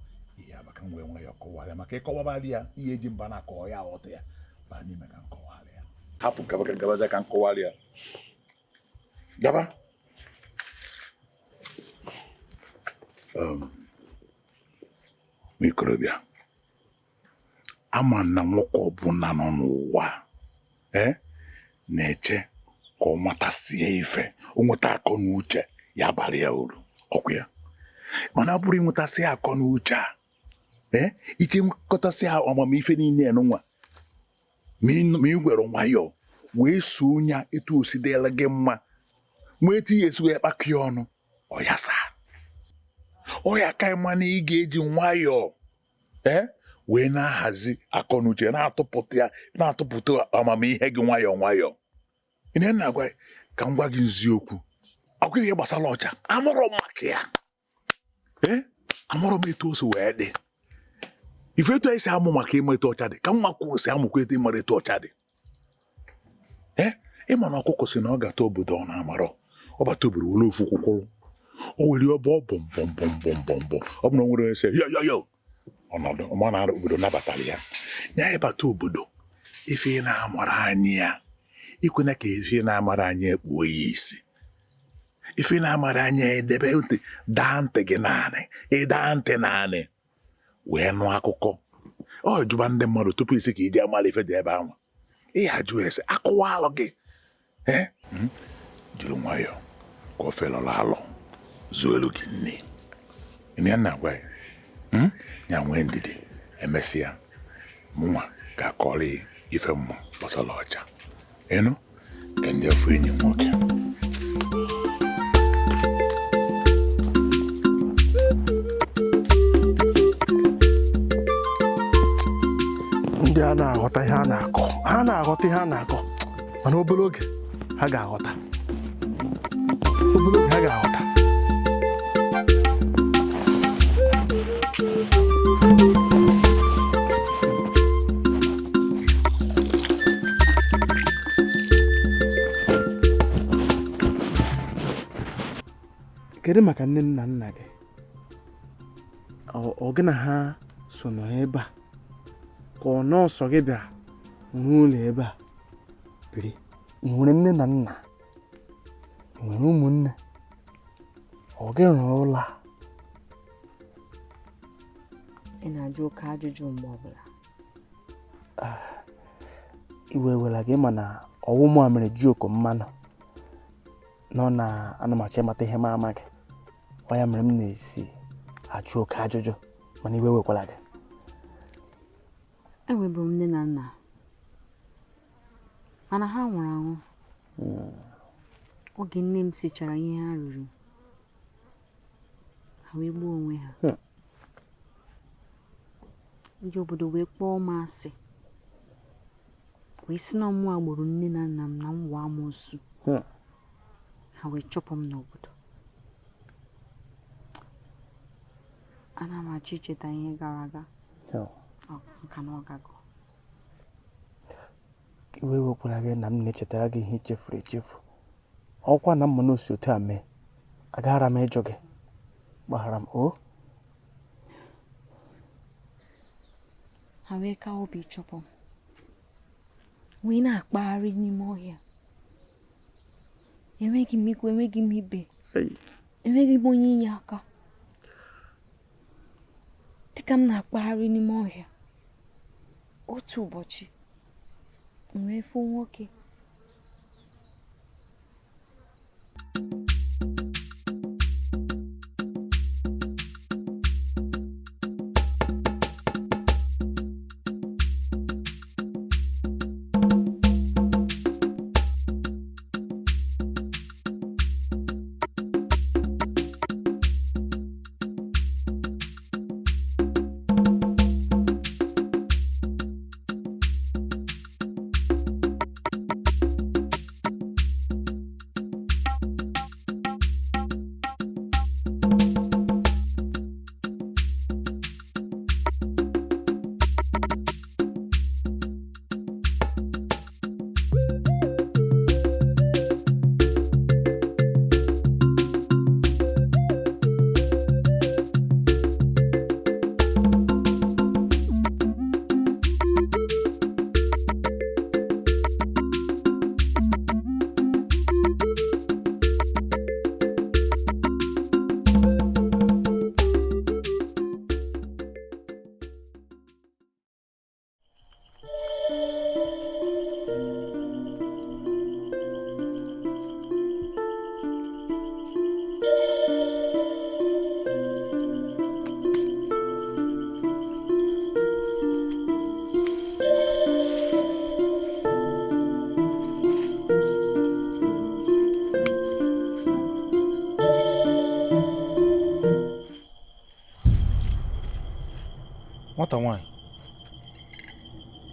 ihe abaka nwee nwayọọ kọwara ya, maka ịkọwabara ya ihe eji mba na-akọ ya aghọta ya ba n'ime ka nkọwara ya. Hapụ gaba ka gabaza ka nkọwara ya. Gaba. Nwa ikorobịa, Ama na nwoke ọbụla nọ n'ụwa na-eche ka ọ nwetasie ife, o nweta akọ na uche ya bara ya uru. Ọkwa ya mana ọ bụrụ ịnwetasị akọ na uche a, iche nkọtasị amamife niile nwa ma ị gwere nwayọọ wee soo ya etu o si dịla gị mma, nwee etu ya esi wee kpakọ ya ọnụ, ọ ya saa ọ ya ka ịma na ị ga-eji nwayọọ wee na-ahazi akọ na uche, na-atụpụta ya, na-atụpụta amamihe gị nwayọọ nwayọọ. Ị na-agwa ka m gwa gị nziokwu, ọkwa ihe gbasara ọcha amụrụ m maka ya, amụrụ m etu o si wee dị. Ife etu anyị si amụ maka ịma etu ọcha dị ka nwa kwuru si amụkwa etu ịmara etu ọcha dị. Ịma na ọkụkọ si na ọ gata obodo ọ na-amarọ, ọ bata obodo were ofu kwụkwụrụ, o were ọbọ bọm bọm bọm bọm bọm bọm, ọ bụ na o nwere onye sị yo yo yo, ọnọdụ ọma na obodo nabatara ya. Ya ịbata obodo ife ị na-amara anyị ya, ikwena ka ife ị na-amara anyị ekpuo ya isi, ife ị na-amara anyị edebe ntị, daa ntị gị naanị, ịdaa ntị naanị wee nụ akụkọ. Ọ jụba ndị mmadụ tupu isi ka iji amara ife dị ebe ahụ, ị ajụ ese akụwa alụ gị. Jiri nwayọọ ka ofe lọrọ alọ zuo elu gị nne. Ihe na-agwa ya, ya nwee ndidi, emesịa mụnwa ga-akọrọ ya ife mmụọ gbasara ọcha. Ịnụ ka ndị afọ enyi m nwoke. Ndị a na-aghọta ihe a na-akọ, ha na-aghọta ihe a na-akọ, mana obere oge ha ga-aghọta, obere oge ha ga-aghọta. Kedu maka nne na nna gị? Ọ gị na ha so nọ ebe a ka ọ nọọsọ gị bịara n'ụlọ ebe a biri? Ị nwere nne na nna? Ị nwere ụmụnne? Ọ gị rụrụ ụlọ a? Ị na-ajụ oke ajụjụ mgbe ọbụla. Iwe ewela gị, mana ọwụmụ a mere ji oko mmanụ nọ na anụmachi ịmata ihe m amaghị. Ọ ya mere m na-esi ajụ oke ajụjụ, mana iwe ewekwala gị. Enweburu m nne na nna, mana ha nwụrụ anwụ oge nne m sichara ihe ha riri, ha wee gbuo onwe ha. Ndị obodo wee kpọọ m asị, wee sị na ọmụ agbụrụ nne na nna m na m wụ amoosu. Ha wee chụpụ m n'obodo. Ana m achọ icheta ihe gara aga nka na ọgago. Iwe wekwara gị na m na-echetara gị ihe echefuru echefu. Ọkwa na mma na osi otu a mee, agaghara m ịjụ gị. Gbaghara m o. Ha wee ka obi chụpụ m, wee na-akpagharị n'ime ọhịa. Enweghị m ikwu, enweghị m ibe, enweghị m onye inye aka. Dịka m na-akpagharị n'ime ọhịa, otu ụbọchị m wee fụ nwoke.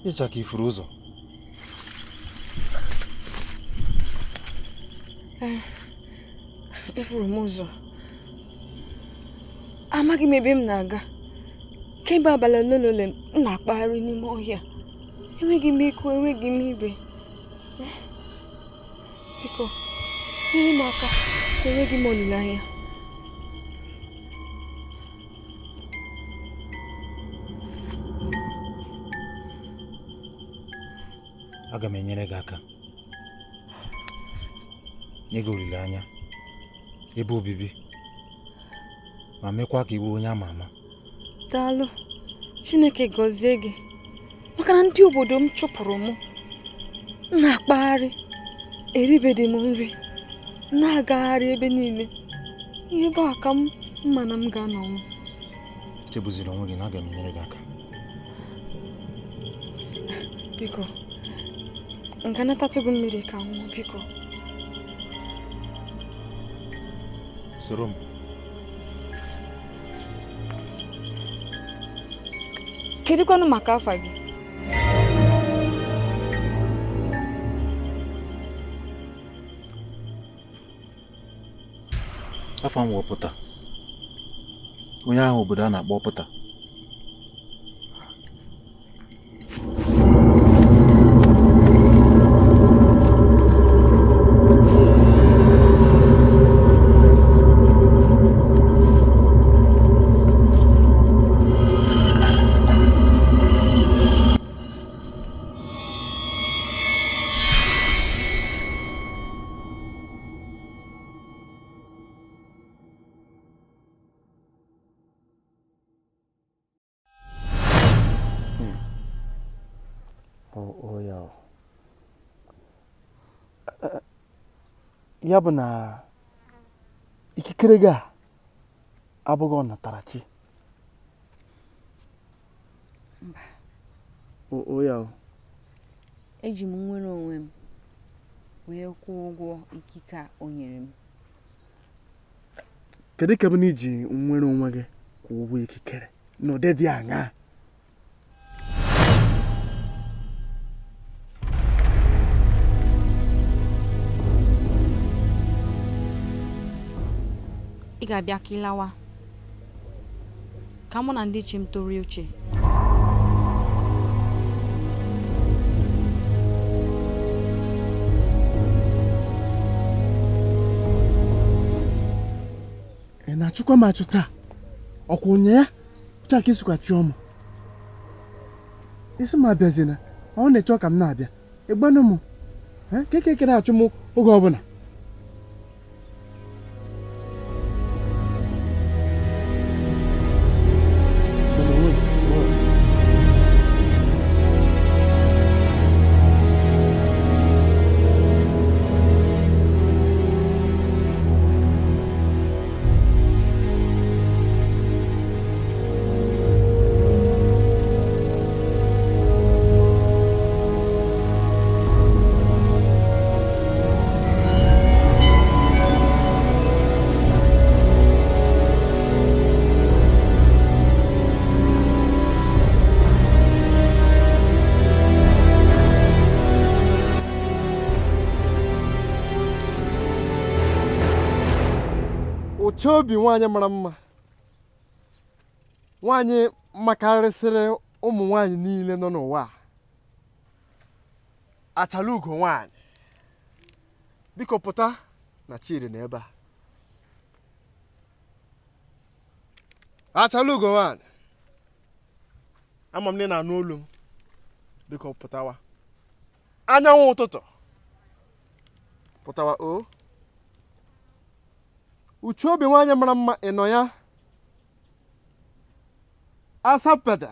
Ịcha ka ifuru ụzọ. Efuru m ụzọ. Amaghị m ebe m na-aga. Kemgbe abalị ole na ole m na-akpagharị n'ime ọhịa. Enweghị m ikwu, enweghị m ibe. Biko, nyere m aka. Enweghị m olileanya. Aga m enyere gị aka. Nye gị olileanya, ebe obibi, ma mekwa ka ị bụrụ onye ama ama. Daalụ, Chineke gọzie gị. Maka na ndị obodo m chụpụrụ m. M na-akpagharị, eribedị m nri, na-agagharị ebe niile. Ihe ebe a ka m ma na m ga-anọnwụ. Echebuzila onwe gị na aga m enyere gị aka. Biko, m ga-anatatụ gị mmiri ka m ṅụọ, biko. Soro m. Kedụkwanụ maka afa gị? Afa m wụ Pụta. Onye ahụ obodo a na-akpọ Pụta. Ya bụ na ikikere gị a abụghị ọnatarachi. Mba. O ya o. Eji m nnwere onwe m wee kwụọ ụgwọ ikike a o nyere m. Kedu ka bụ na iji nnwere onwe gị kwụọ ụgwọ ikikere n'ụdị dị aṅaa? Ị ga-abịa ka ị lawa ka mụ na ndị chi m torie uche. Ị na-achụkwa m achụ taa? Ọkwa ụnya ya taa ka isikwa chụọ m. Isi m abịazina, ọ na-echọ ka m na-abịa. Ịgbanụ m ka eke na-achụ m oge ọbụla. Ụcha obi nwaanyị mara mma, nwaanyị makarịsịrị ụmụ nwaanyị niile nọ n'ụwa a. Achala ugo nwaanyị, biko pụta na Chidi na ebe a. Achala ugo nwaanyị, ama m na ị na-anụ olu m, biko pụtawa. Anyanwụ ụtụtụ, pụtawa o. Uche obi nwaanyị mara mma, ị nọ ya? Asapede.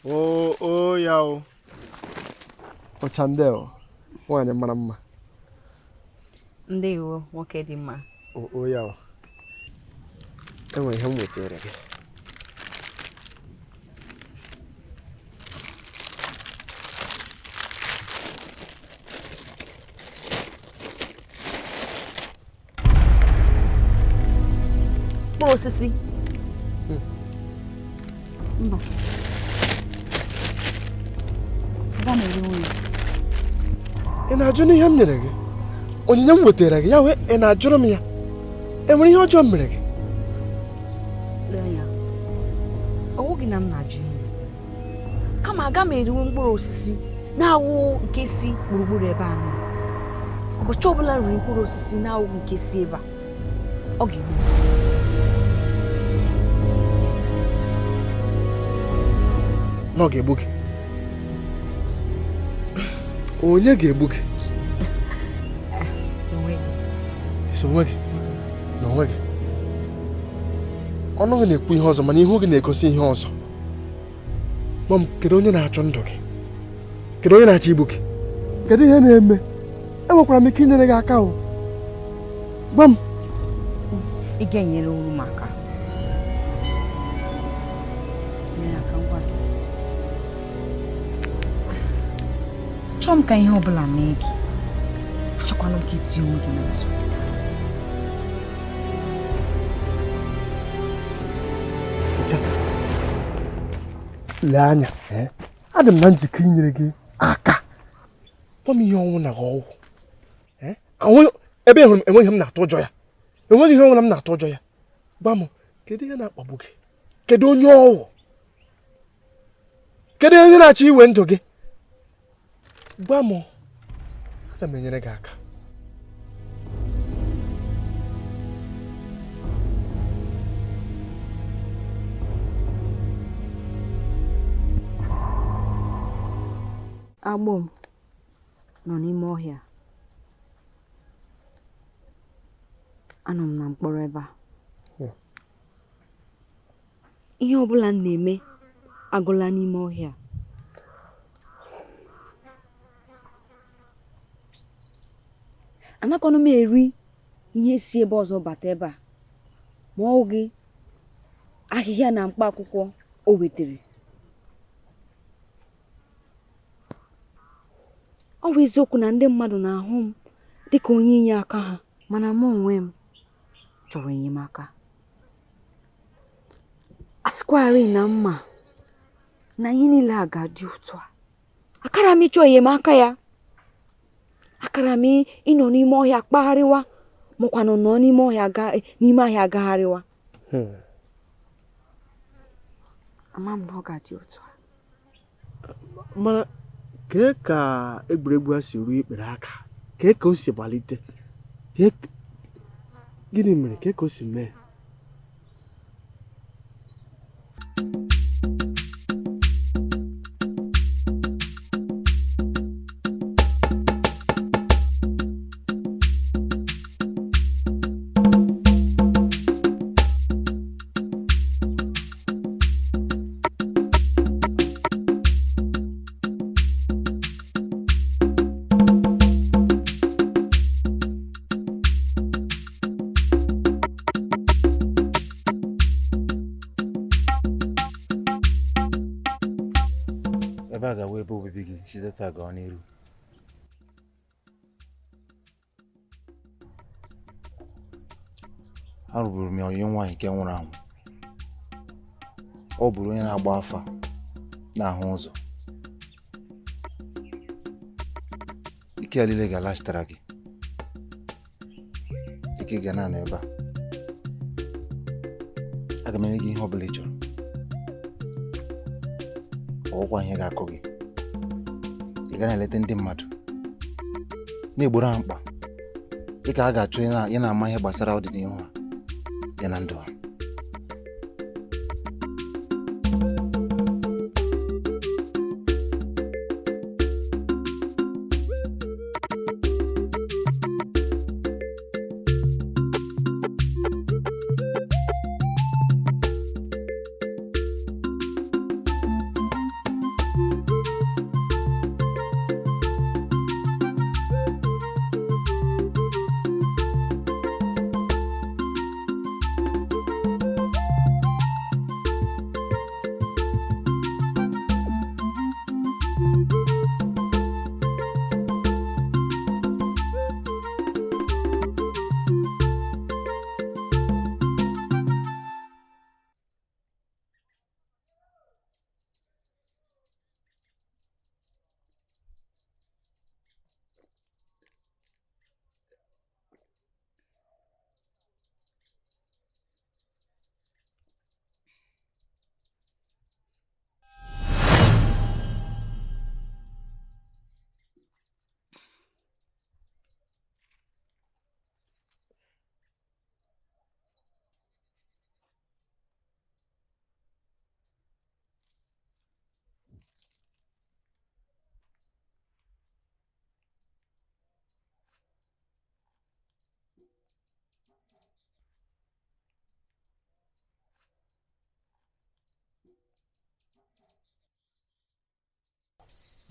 O ya o. Ọchandel, nwaanyị mara mma. Ndewo, nwoke dị mma. O ya o. Enwere ihe m wetara gị. Mkpụrụ osisi. Mba. Aga m erinwu ya. Ị na-ajụ n'ihe m nyere gị? Onyinye m wetara gị ya wee ị na-ajụrụ m ya? Enwere ihe ọjọọ m mere gị? Lee anya, ọ wụghị na m na-ajụ ihe, kama aga m eriwu mkpụrụ osisi na-awụ nke si gburugburu ebe a nọ. Ụbọchị ọbụla m riri mkpụrụ osisi na-awụ nke si ebe a, ọ ga-egbu m. Na ọ ga-egbu gị? Onye ga-egbu gị? Onwe gị. Isi onwe gị na onwe gị. Ọnụ gị na-ekwu ihe ọzọ mana ihu gị na-egosi ihe ọzọ. Gwa m, kedu onye na-achọ ndụ gị? Kedu onye na-achọ igbu gị? Kedu ihe na-eme? Enwekwara m ike inyere gị aka o. Gwa m. Ị ga-enyere uru m aka. Nyere aka ngwa gị. Achọghị m ka ihe ọbụla mee gị. Achọkwana m ka itinye onwe gị na nsogbu. Lee anya, adị m na njikọ inyere gị aka. Gwa m ihe ọnwụ na ọgwụ. Ebe ị hụrụ m enweghị m na-atụ ụjọ ya. Enweghị ihe ọnwụ na m na-atụ ụjọ ya. Gwa m, kedu ihe na-akpagbu gị? Kedu onye ọwụ? Kedu onye na-achọ iwe ndụ gị? Gwa m, aga m enyere gị aka. Agbụ m nọ n'ime ọhịa. Anọ m na mkpọrọ ebe a. Ihe ọbụla m na-eme agụla n'ime ọhịa. Anakọnụ m eri ihe si ebe ọzọ bata ebe a, ma ọ gị ahịhịa na mkpa akwụkwọ o wetere. Ọ bụ eziokwu na ndị mmadụ na-ahụ m dịka onye inye aka ha, mana mụ onwe m chọrọ enyemaka. A sịkwarị na mma na ihe niile a ga-adị otu a, akara m ịchọ enyemaka ya. Akara m ịnọ n'ime ọhịa kpagharịwa, makwanụ nọ n'ime ọhịa n'ime ahịa agagharịwa. Ama m na ọ ga-adị otu a. Mana kee ka egwuregwu a si ruo ikpere aka? Kee ka o si gbalite? Gịnị mere? Kee ka o si mee? Ebe a ga-awụ ebe obibi gị site taa gawa n'iru. Arụburu m ya onye nwaanyị nke nwụrụ anwụ. Ọ bụrụ onye na-agba afa na-ahụ ụzọ. Ike ya niile ga-alaghachitara gị. Ike ga na-anọ ebe a. Aga m enye gị ihe ọ bụla ị chọrọ. Ọgwụkwa ihe ga-akọ gị. Ị ga na-eleta ndị mmadụ, na-egboro ha mkpa, dịka a ga-achọ ị na-ama ihe gbasara ọdịnihu ha ya na ndụ ha.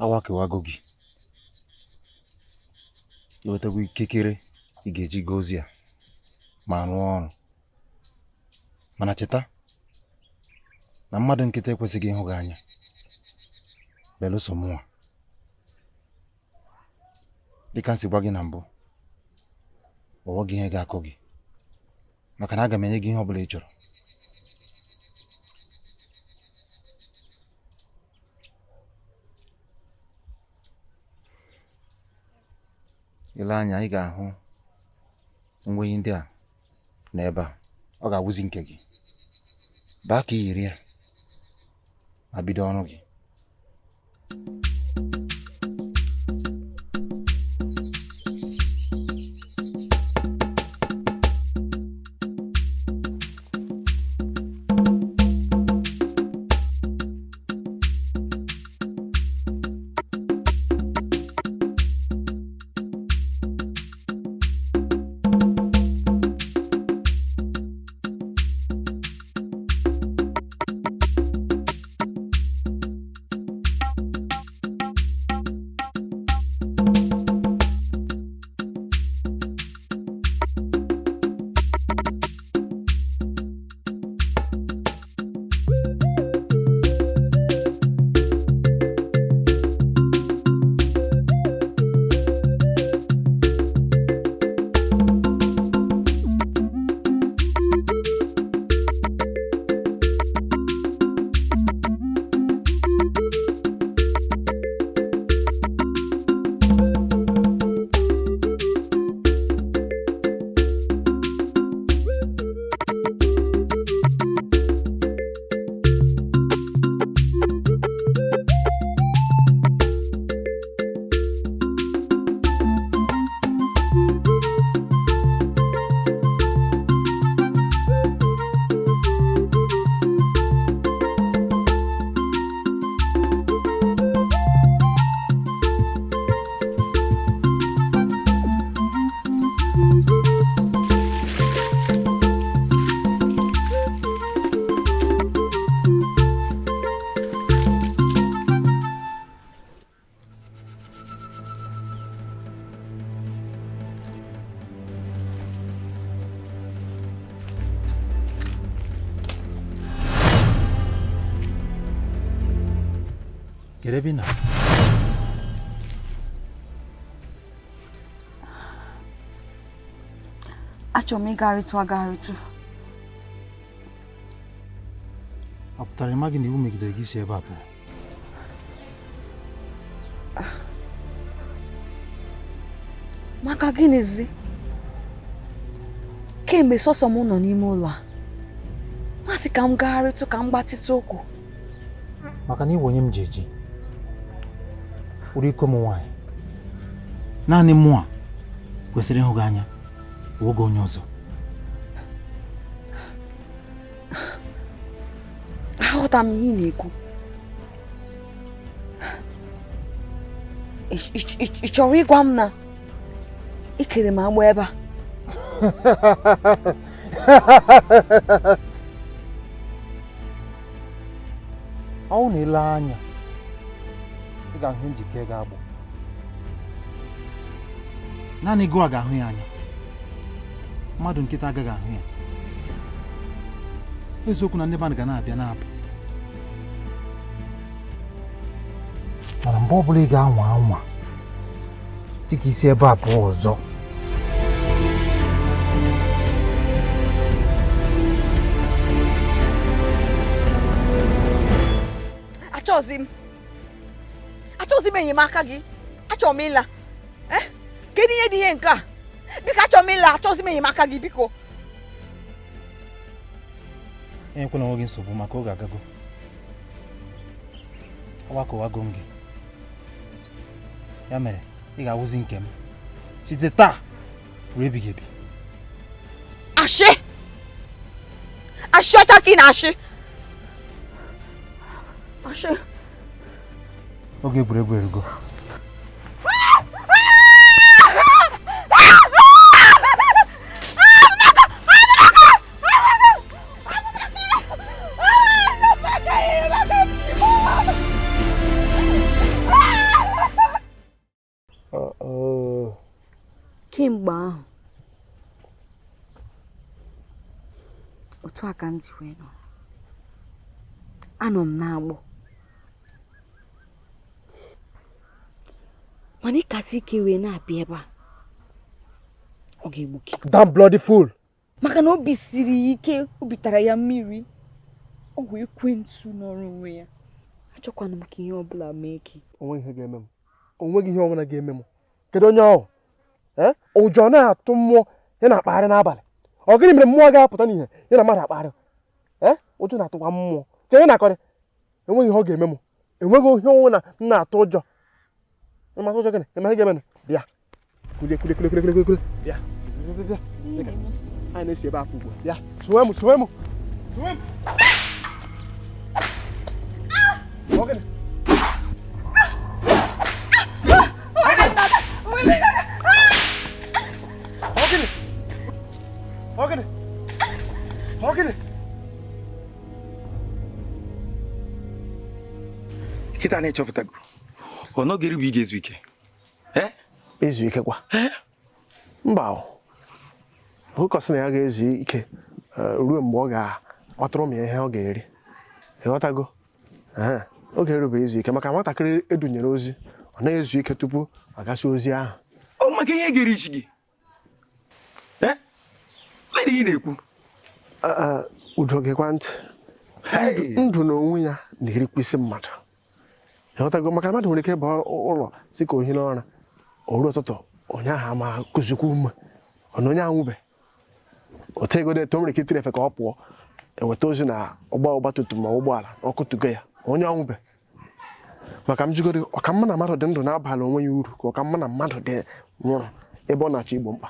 Awakewago gị, iwetago ikikere ị ga-eji gaa ozi a ma rụọ ọrụ. Mana cheta na mmadụ nkịta ekwesịghị ịhụ gị anya belụsọ mụnwa. Dịka m si gwa gị na mbụ, ọwọ gị ihe ga-akọ gị, maka na aga m enye gị ihe ọ bụla ị chọrọ. Ile anya ị ga-ahụ ngwenye ndị a n'ebe a, ọ ga-awụzi nke gị. Baa ka i yiri ya ma bido ọrụ gị. Kedu ebe ị nọ? Achọrọ m ịgarịtụ agarịtụ. Ọ pụtara ịma gị na iwu megidere gị si ebe a pụọ? Maka gịnịzi? Kemgbe sọsọ m nọ n'ime ụlọ a, masị ka m gagharịtụ ka m gbatịtụ ụkwụ. Maka na ịbụ onye m ji eji ụrụ iko m nwaanyị, naanị mụ a kwesịrị ịhụ gị anya oge onye ọzọ. Aghọta m ihe ị na-ekwu. Ị chọrọ ịgwa m na ị kere m agbụ ebe a? Ọ na ile anya ị ga-ahụ njike ga-agbụ. Naanị gị ga-ahụ ya anya, mmadụ nkịta agaghị ahụ ya. Eziokwu na ndị mmadụ ga na-abịa na-apụ, mana mgbe ọbụla ị ga-anwa anwa si ka isi ebe a pụọ ọzọ, Achọghịzi m enyemaka gị. Achọrọ m ịla. Kedu ihe dị ihe nke a? Biko achọrọ m ịla, achọghịzi m enyemaka gị biko. Enyekwala onwe gị nsogbu maka oge agago. Awakọwago m gị, ya mere ị ga-awụzi nke m site taa ruo ebighị ebi. Ashị! Ashị ọcha ka ị na-ashị. Ashị. Oge egwuregwu erugo. ahụ otu a ka m ji wee nọ anọ m n'agbụ mana ị kasị ike wee na-abịa ebe a ọ ga-egbu gị. Damn bloody fool! Maka na obi siri ya ike, obi tara ya mmiri, ọ wee ekwensu nọrọ onwe ya. Achọkwana m ka ihe ọbụla mee gị. Onweghị ihe ga-eme m. Onweghị ihe ọbụla ga-eme m. Kedu onye ọ? Ụjọ na-atụ mmụọ ya na-akpagharị n'abalị. Ọ gịnị mere mmụọ ga-apụta n'ihe ya na mmadụ akpagharị? Ụjọ na-atụkwa mmụọ. Ka ihe na-akọrị? Enweghị ihe ọ ga-eme m. Enweghị ihe ọnwụ na m na-atụ ụjọ. Ịmasị ụjọ gịnị? Ịma ihe ga-eme? Bịa. Kulie kulie kulie kulie kulie. Bịa. Bịa. Anyị na-esi ebe afọ ugbu a. Bịa. Sowe m, sowe m. Sowe m. Ọ gịnị? Ọ gịnị? Ọ gịnị? Ọ gịnị? Kịta na-echọpụtago ọ nọghị erube ije ezu ike. Ezu ike kwa? Mba, ụkọ sị na ya ga-ezu ike ruo mgbe ọ ga-akpatụrụ m ya ihe ọ ga-eri. Ịghọtago? Oge erube izu ike maka nwatakịrị edunyere ozi ọ na-ezu ike tupu ọ gasị ozi ahụ. Ọ maka ihe ga-eri isi gị? Ị na-ekwu? Udo gekwa ntị. Ndụ na onwe ya na-erikwa isi mmadụ. Ịghọtago? Maka mmadụ nwere ike ịba ụlọ si ka ohi n'ọra o ruo ụtụtụ onye ahụ ama kụzikwa ume ọ na onye anwụbe otegodo eto nwere ike itiri efe ka ọ pụọ eweta ozi na ụgbọ ọgbatumtum ma ụgbọala na ọkụ tugo ya onye anwụbe. Maka m jigoro ọkamma na mmadụ dị ndụ na-abalị onwe ya uru ka ọkamma na mmadụ dị nwụrụ ebe ọ na-achọ igbo mkpa.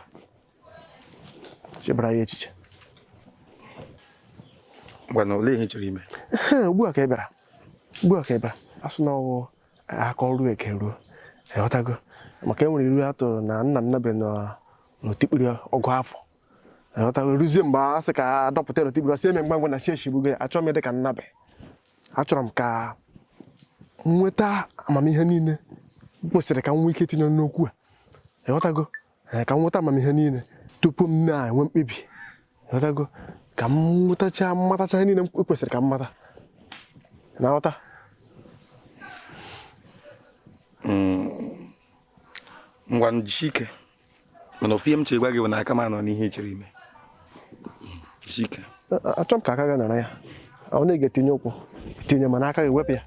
Chebara ya echiche. Ngwa olee ihe chọrọ ime? Ugbu a ka ị bịara. Ugbu a ka ị bịara. Asụ na ọwụ aka ọrụ eke ruo. Ịghọtago? Maka e nwere iru a tụrụ na nna nna be n'otikpiri ọgụ afọ. Ịghọtago? Ruzie mgbe a sị ka a dọpụta n'otikpiri ọsị eme ngwa ngwa na chi eshigbugo ya. Achọrọ m ịdị ka nnabe. Achọrọ m ka m nweta amamihe niile kwesịrị ka m nwee ike itinye n'okwu a. Ịghọtago? Ka m nweta amamihe niile tupu m na-enwe mkpebi. Ịghọtago? Ka m nwetacha mmatacha ihe niile m kwesịrị ka m mata. Na-aghọta? Ngwa jisie ike. Mana ofu ihe m chere gwa gị bụ na aka m anọ n'ihe ị chere ime. Jisie ike. Achọrọ m ka aka gị nọrọ ya. Ọ na-ege tinye ụkwụ tinye mana aka gị wepụ ya.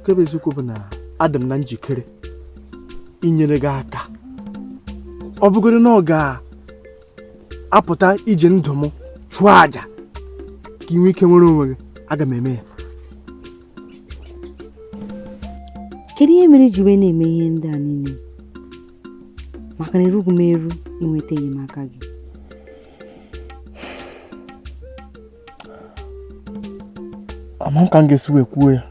Nke bụ eziokwu bụ na adị m na njikere inyere gị aka. Ọ bụgoro na ọ ga-apụta iji ndụ m chụọ àjà ka ị nwee ike nwere onwe gị, aga m eme ya. Kedu ihe mere iji wee na-eme ihe ndị a niile? Maka na erughị m eru inweta enyemaka gị. Ama m ka m ga-esi wee kwuo ya,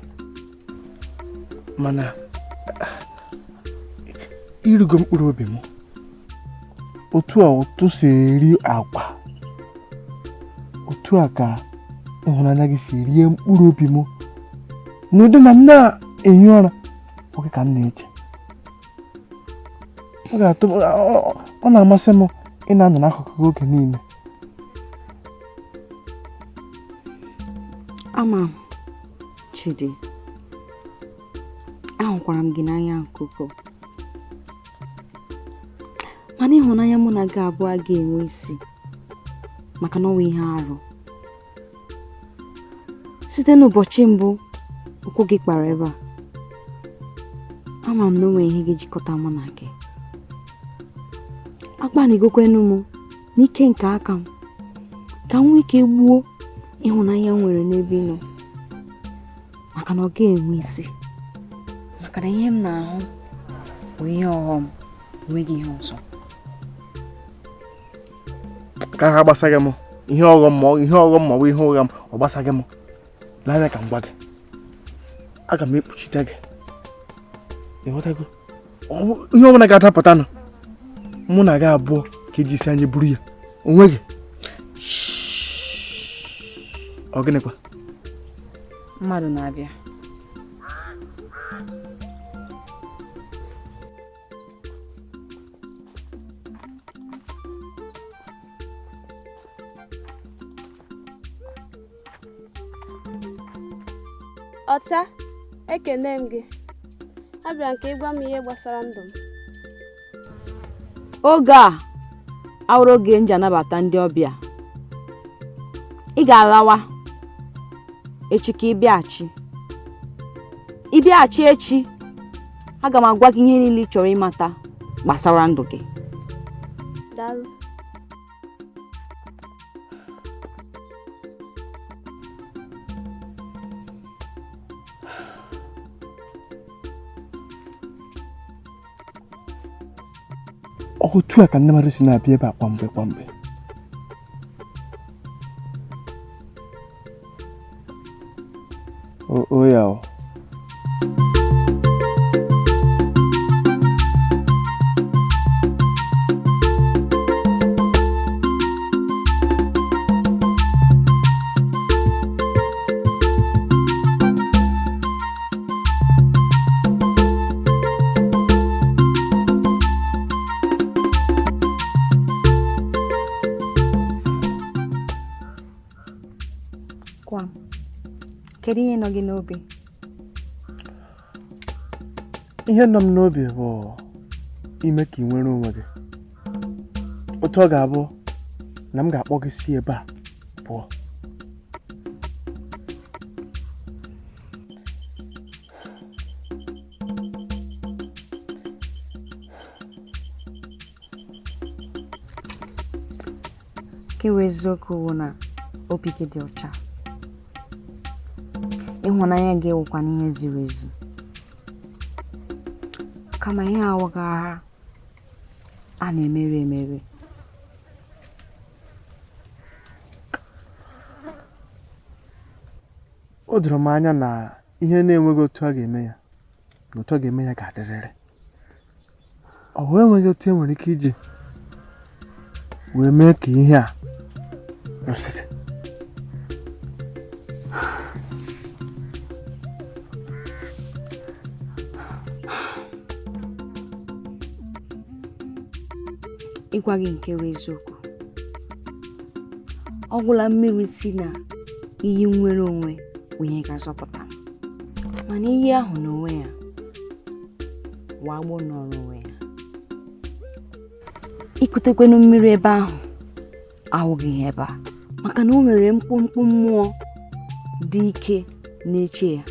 mana irugo mkpụrụ obi m otu a ụtụ si eri akwa, otu a ka ịhụnanya gị si rie mkpụrụ obi m n'ụdị na m na-ehi ụra oge ka m na-eche. Ọ ga-atụ m, ọ na-amasị m ị na-anọ n'akụkụ gị oge niile. Ama m, Chidi, ahụkwara m gị n'anya nke ukwuu. Mana ịhụnanya mụ na gị abụọ ga-enwe isi maka na ọ bụ ihe arụ. Site n'ụbọchị mbụ ụkwụ gị kpara ebe a, ama m na o nwere ihe ga-ejikọta mụ na gị. Akpanigokwenu m n'ike nke aka m ka m nwee ike gbuo ịhụnanya m nwere n'ebe ị nọ, maka na ọ ga-enwe isi. Maka na ihe m na-ahụ bụ ihe ọghọm, enweghị ihe ọzọ. Ka ha gbasaghị m ihe ọghọm ma ihe ọghọm ma ọ bụ ihe ụgha m, ọ gbasaghị m. Lee anya ka m gwa gị, aga m ekpuchite gị. Ịghọtago? Ihe ọbụla ga-adapụtanụ mụ na gị abụọ ka eji isi anyị buru ya. Onwe gị ọ gịnịkwa? Mmadụ na-abịa. Ọcha, ekene m gị. Abịara m ka ị gwa m ihe gbasara ndụ m. Oge a awụrụ oge m ji anabata ndị ọbịa. Ị ga-alawa echi ka ị bịaghachi. Ị bịaghachi echi, aga m agwa gị ihe niile ị chọrọ ịmata gbasara ndụ gị. Daalụ. Otu a ka ndị mmadụ si na-abịa ebe a kwa mgbe kwa mgbe. O ya o. Gwa m, kedu ihe nọ gị n'obi? Ihe nọ m n'obi bụ ime ka ị nwere onwe gị. Otu ọ ga-abụ na m ga-akpọ gị si ebe a pụọ. Nke wụ eziokwu bụ na obi gị dị ọcha, ịhụnanya gị wụkwa n'ihe ziri ezi, kama ihe awụghị agha a na-emeri emeri. O doro m anya na ihe na-enweghị otu a ga-eme ya na otu a ga-eme ya ga-adịrịrị. Ọ bụ enweghị otu e nwere ike iji wee mee ka ihe a kwụsịsị. Ịgwa gị nke bụ eziokwu, ọ gwụla mmiri si na iyi nwere onwe bụ ihe ga-azọpụta m, mana iyi ahụ n'onwe ya wagbọ nọrọ onwe ya. Ikutekwenụ mmiri ebe ahụ ahụghị ihe ebe a, maka na o nwere mkpụmkpụ mmụọ dị ike na-eche ya.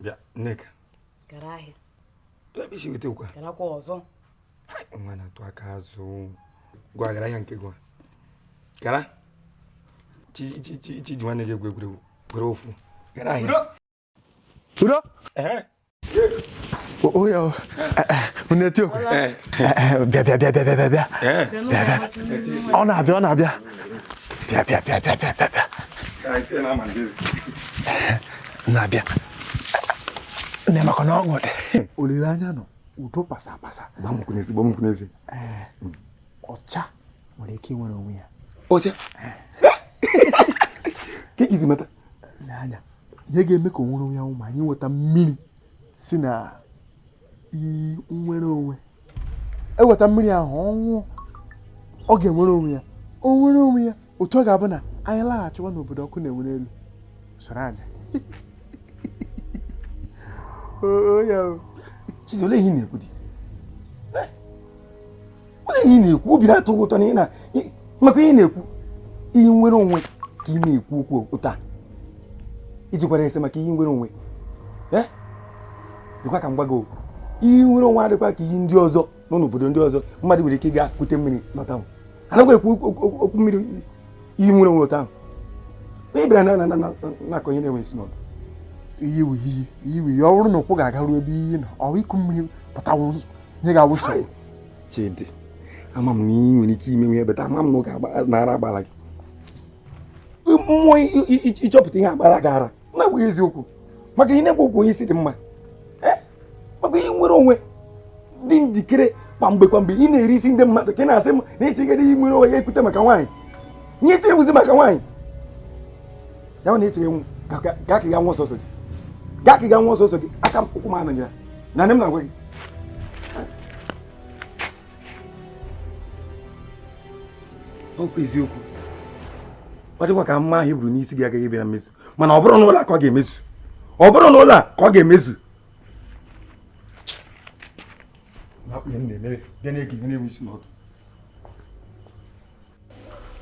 Bịa, Nneka. Gara ahịa. Ebe isi weta ụkwa. Garakwa ọzọ. Nwa na-atụ aka azụ. Gwa gara ahịa nke gwa. Gara. Chi chi chi chi ji nwanne gị egwu egwuregwu. Were ofu. Gara ahịa. Udo. Ehe. O ya o. Unu eti okwe. Bịa bịa bịa bịa bịa bịa. Bịa bịa. Ọ na-abịa ọ na-abịa. Bịa bịa bịa bịa bịa bịa. Na-abịa. Nne maka na ọṅụ dị. Olileanya nọ udo pasa pasa. Gbam Ọcha nwere ike inwere onwe ya. Ọcha? Ka izi mata? N'anya, ihe ga-eme ka o nwere onwe ya ma anyị nweta mmiri si na iyi nwere onwe. Eweta mmiri ahụ ọnwụ, ọ ga-enwere onwe ya. O nwere onwe ya, otu ọ ga-abụ na anyị laghachiwa n'obodo ọkụ na-enwe n'elu. Soro anyị. O ya o. Chidi, olee ihe ị na-ekwu dị? Olee ihe ị na-ekwu? Obi na-atọ gị ụtọ na ị na maka ihe ị na-ekwu ihe nwere onwe ka ị na-ekwu okwu ụta ijikwara ese maka ihe nwere onwe. Dịkwa ka m gwa gị, ihe nwere onwe adịkwa ka ihe ndị ọzọ nọ n'obodo ndị ọzọ mmadụ nwere ike ịga kute mmiri lọta ahụ. Anakwa ekwu okwu mmiri ihe nwere onwe ụta ahụ. Onye bịara na-akọ ihe na-enwe isi n'ọdụ. Iyi wụ iyi, iyi wụ iyi. Ọ bụrụ na ụkwụ ga-agaru ebe iyi nọ, ọ ịkụ mmiri pụtawo ihe ga-awụ nsogbu. Chidi, ama m na ị nwere ike ime ihe beta, ama m na ọ ga-nara agbara gị. Mmụọ ịchọpụta ihe agbara gị ara, na-abụghị eziokwu. Maka ị na-ekwu okwu onye isi dị mma. Maka ihe nwere onwe dị njikere kwa mgbe kwa mgbe ị na-eri isi ndị mmadụ ka ị na-asị m na echegara ihe nwere onwe ya ekwute maka nwaanyị. Ihe echere wụzi maka nwaanyị. Ya na echere nwu gaa ka ị ga nwụọ ọsọsọ gị. Gaa ka ị ga nwụọ ọsọsọ gị. Aka m ụkwụ m anọghị ya. Na nne m na-agwa gị. Okwu eziokwu. Ọ dịkwa ka mma ahụ i buru n'isi gị agaghị bịa na mmezu. Mana ọ bụrụ n'ụlọ a ka ọ ga-emezu. Ọ bụrụ n'ụlọ a ka ọ ga-emezu.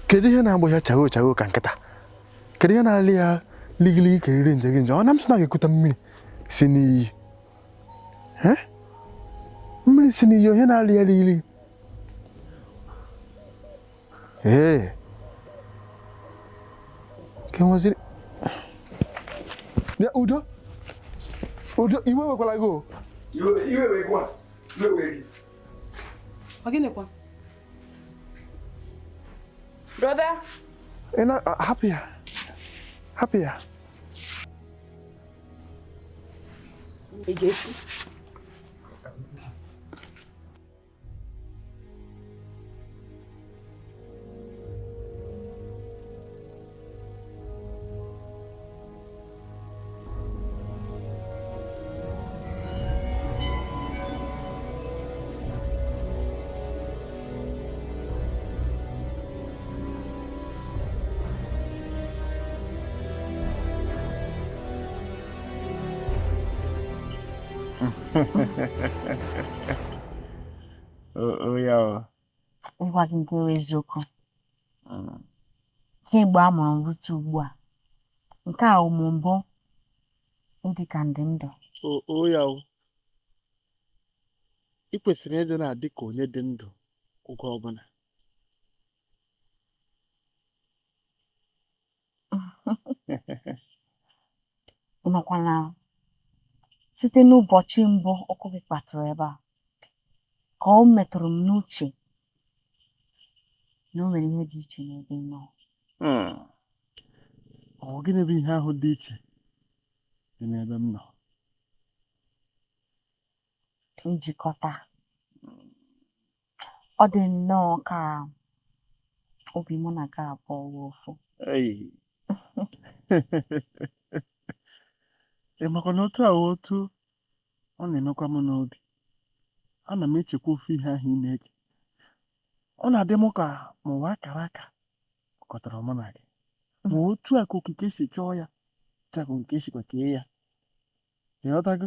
Kedu ihe na-agbụ ya chago chago ka nkịta? Kedu ihe na-alị ya ligiligi ka eriri nje gị nje? Ọ na m sị na ga-ekute mmiri si n'iyi. Mmiri si n'iyi onye na-alị ya ligiligi. Ee. Ke nweziri ya Udo. Udo iwe wekwala gị o. Iwe wekwa. Iwe wee gị. Ọ gịnịkwa? Brother. Ị na hapụ ya. Hapụ ya. Ị ga-esi? Oh ya. Ịgwa gị nke eziokwu. Kemgbe a mụrụ m rute ugbu a, nke a ụmụ mbụ ịdị ka ndị ndụ. O ya o. Ị kwesịrị ịdị na-adị ka onye dị ndụ oge ọbụla. Makwa na site n'ụbọchị mbụ ọkụ gị kpatụrụ ebe a ka ọ metụrụ m n'uche na o nwere ihe dị iche n'ebe ị nọ. Ọ gịnị bụ ihe ahụ dị iche dị n'ebe m nọ? Njikọta. Ọ dị nnọọ ka obi mụ na gị abụọ wụ ofu. Ị makwa na otu a otu ọ na-emekwa m n'obi. Ana m echekwa ofu ihe ahụ ị na-eche. Ọ na-adị m ka ma ụwa akara aka kọtara mụ na gị. Ma otu a ka okike si chọọ ya, otu a ka okike sikwa kee ya. Ị ghọtago?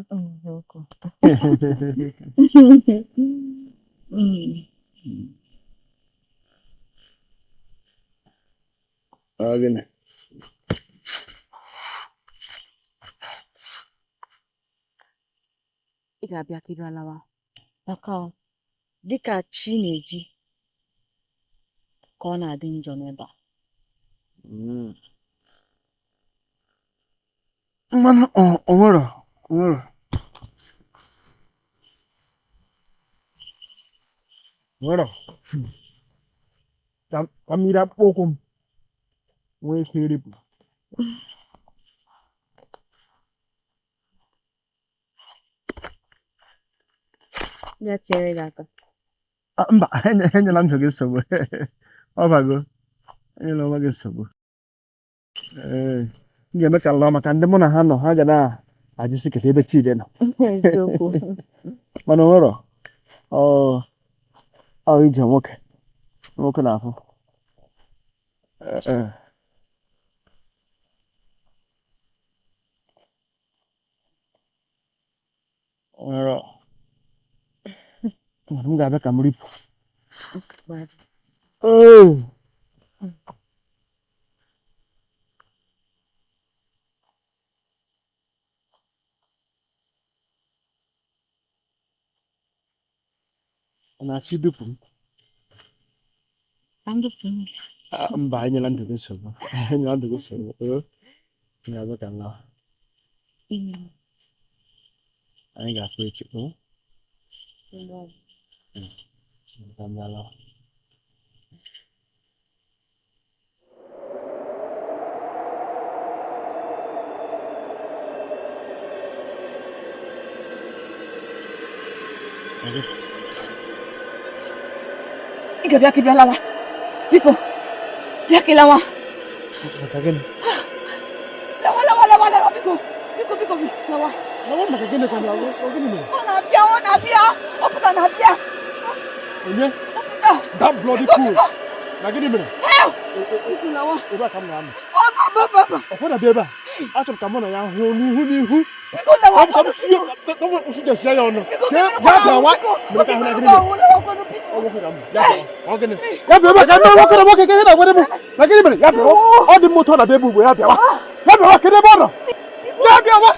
Ọ gịnị? Ị ga-abịa ka ị bịa lawa. Maka dịka chi na-eji ka ọ na-adị njọ n'ebe a. Mmanụ onwere onwere nwere ka mmiri akpụkpọ ụkwụ m nwee ike iripụ. Ya tinyere gị aka. Mba, enyela ndụ gị nsogbu. Ọ bago, enyela onwe gị nsogbu. Ee, m ga-eme ka lụọ maka ndị mụ na ha nọ, ha ga na-ajụsi kedu ebe Chidi nọ. Mana onwero ọ ije nwoke nwoke na-afụ. Ee. Onwero. M ga-abịa ka m ripụ. Ọ na-achọ idupu m? Mba, enyela ndụ gị nsogbu. Enyela ndụ gị nsogbu. M ga-abịa ka m lawa. Anyị ga-afụ echi. Ka m bịa lawa. Ị ga-abịa ka ị bịa lawa. Biko, bịa ka ị lawa. Maka gịnị? Lawa, lawa, lawa, lawa, biko. Biko, biko, lawa. Lawa maka gịnị ka na ọ gịnị mere? Ọ na-abịa, ọ na-abịa. Ọ pụta na-abịa. Onye? Ọ pụta. That bloody fool. Na gịnị mere? Hell! Biko lawa. Ebe a ka m na-anọ. Mba, mba, mba, mba. Ọ kwa na-abịa ebe a. Achọrọ m ka mụ na ya hụ n'ihu n'ihu. Biko lawa. Ka m sie ka m sụjachia ya ọnụ. Biko, Ya biko, bịawa. biko, Mere ka ahụ na biko, gịnị mere? lawa, kwanụ, biko. Ọ nwoke ka m bụ. Ya bịawa. Ọ gịnị? Ya bịa ebe a ka m mee nwoke na nwoke ka ihe na-agwara m. Na gịnị mere? Ya bịawa. Ọ dị m ụtọ na bịa ebe ugbo ya bịawa. Ya bịawa kedu ebe ọ nọ? Ya bịawa.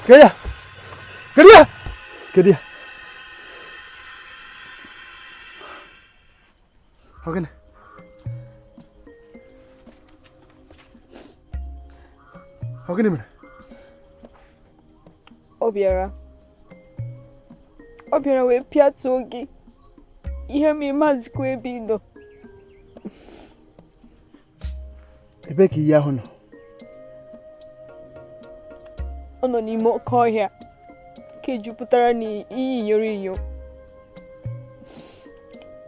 Kedu ya? Kedu ya? Kedu ya? Ọ gịnị? Ọ gịnị mere? Ọ bịara. Ọ bịara wee pịatuo gị. Ihe ma ịmazikwa ebe ị nọ. Ebee ka iyi ahụ nọ? Ọ nọ n'ime oke ọhịa nke jupụtara n'iyi inyoro inyo.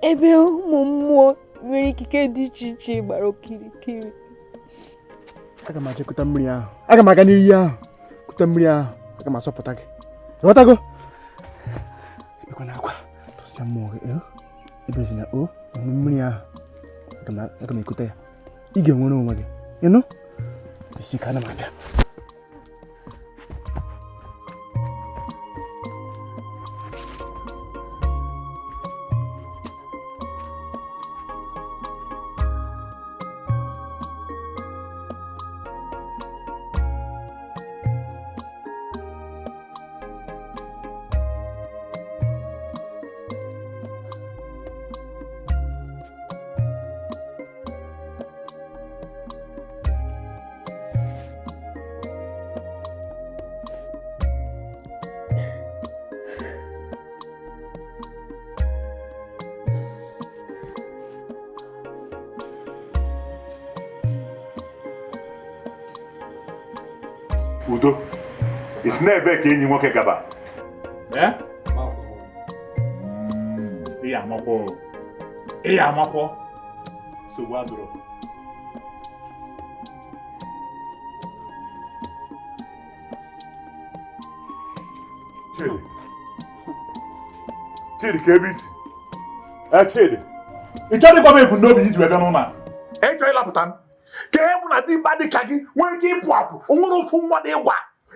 Ebe ụmụ mmụọ nwere ikike dị iche iche gbara okirikiri. Aga m aje kụta mmiri ahụ. Aga m aga n'iyi ahụ. Kụta mmiri ahụ. Aga m asọpụta gị. Ghọtago? Ebekwana akwa. Tụsịa mmụọ gị. Ebezina o. Ṅụọ mmiri ahụ. Aga m ekute ya. Ị ga-enwere onwe gị. Ịnụ? Isi ka ana m abịa. Udo, isi na-ebe ka enyi nwoke gaba? Ị amakwọ. Ị amakwọ. Nsogbu adịrọ. Chidi. Chidi ka ebe isi. Chidi. Ị chọrọ ịgwa m ebumnobi iji wee bịa n'ụlọ a? Ị chọrọ ịlapụta m? Ka e bụ na dimkpa dị ka gị nwere ike ịpụ apụ, o nwere ofu mmadụ ịgwa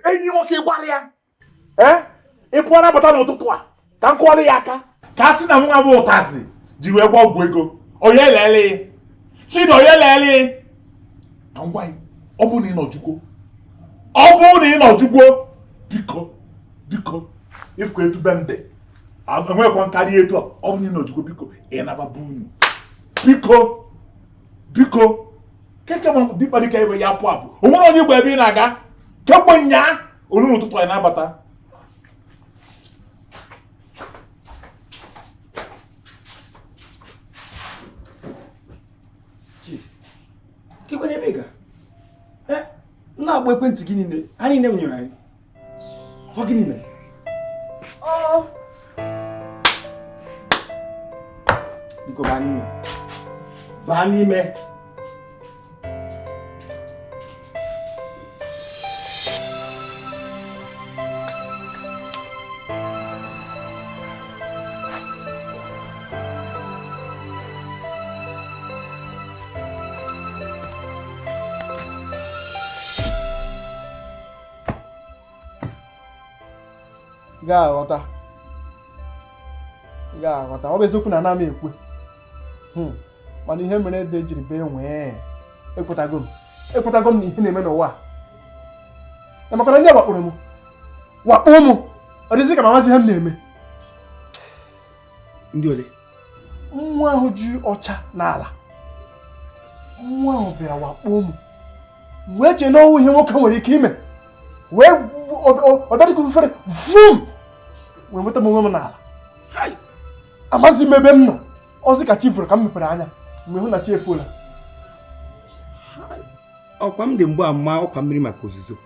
enyi nwoke ịgwara ya. Ị pụọ nabata n'ụtụtụ a ka m kụọrọ ya aka ka a sị na nwa bụ ụtazị ji wee gwa ọgwụ ego onye elele ya. Chidi onye lele ka m gwa gị, ọ bụrụ na ị nọjukwo, ọ bụrụ na ị nọjukwo, biko biko, ifukwa etu be m dị, enwekwa nkarị etu a. Ọ bụrụ na ị nọjukwo, biko, ị naba be unu, biko biko. Keke ma dịkpa dịka ebe ya pụ apụ, o nwere onye igbo ebe ị na-aga kemgbe nyaa olu n'ụtụtụ anyị na-abata. Kekwana ebe ị gara? M na-agba ekwentị gị niile, ha niile nyere anyị. Ọ gịnị mere? Biko baa n'ime. Baa n'ime. Ga-aghọta, ga-aghọta. Ọ bụ eziokwu na ana m ekwe, mana ihe mere ede jiri bee nwee, ekwetago m, ekwetago m na ihe na-eme n'ụwa a. Maka na ndị a wakporo m, wakpo m, ọ dịzị ka m amazi ihe m na-eme. Ndị ole? Mmụọ ahụ ji ọcha n'ala, mmụọ ahụ bịara wakpo m, wee chee na ọ wụ ihe nwoke nwere ike ime, wee ọ bịa dịka ufere vum, wee nweta m onwe m n'ala. Amazi m ebe m nọ. Ọzọ ka chi furu ka m mepere anya mgbe hụ na chi efuola. Ọkwa m dị mgbe a ma ọkwa mmiri maka ozuzo.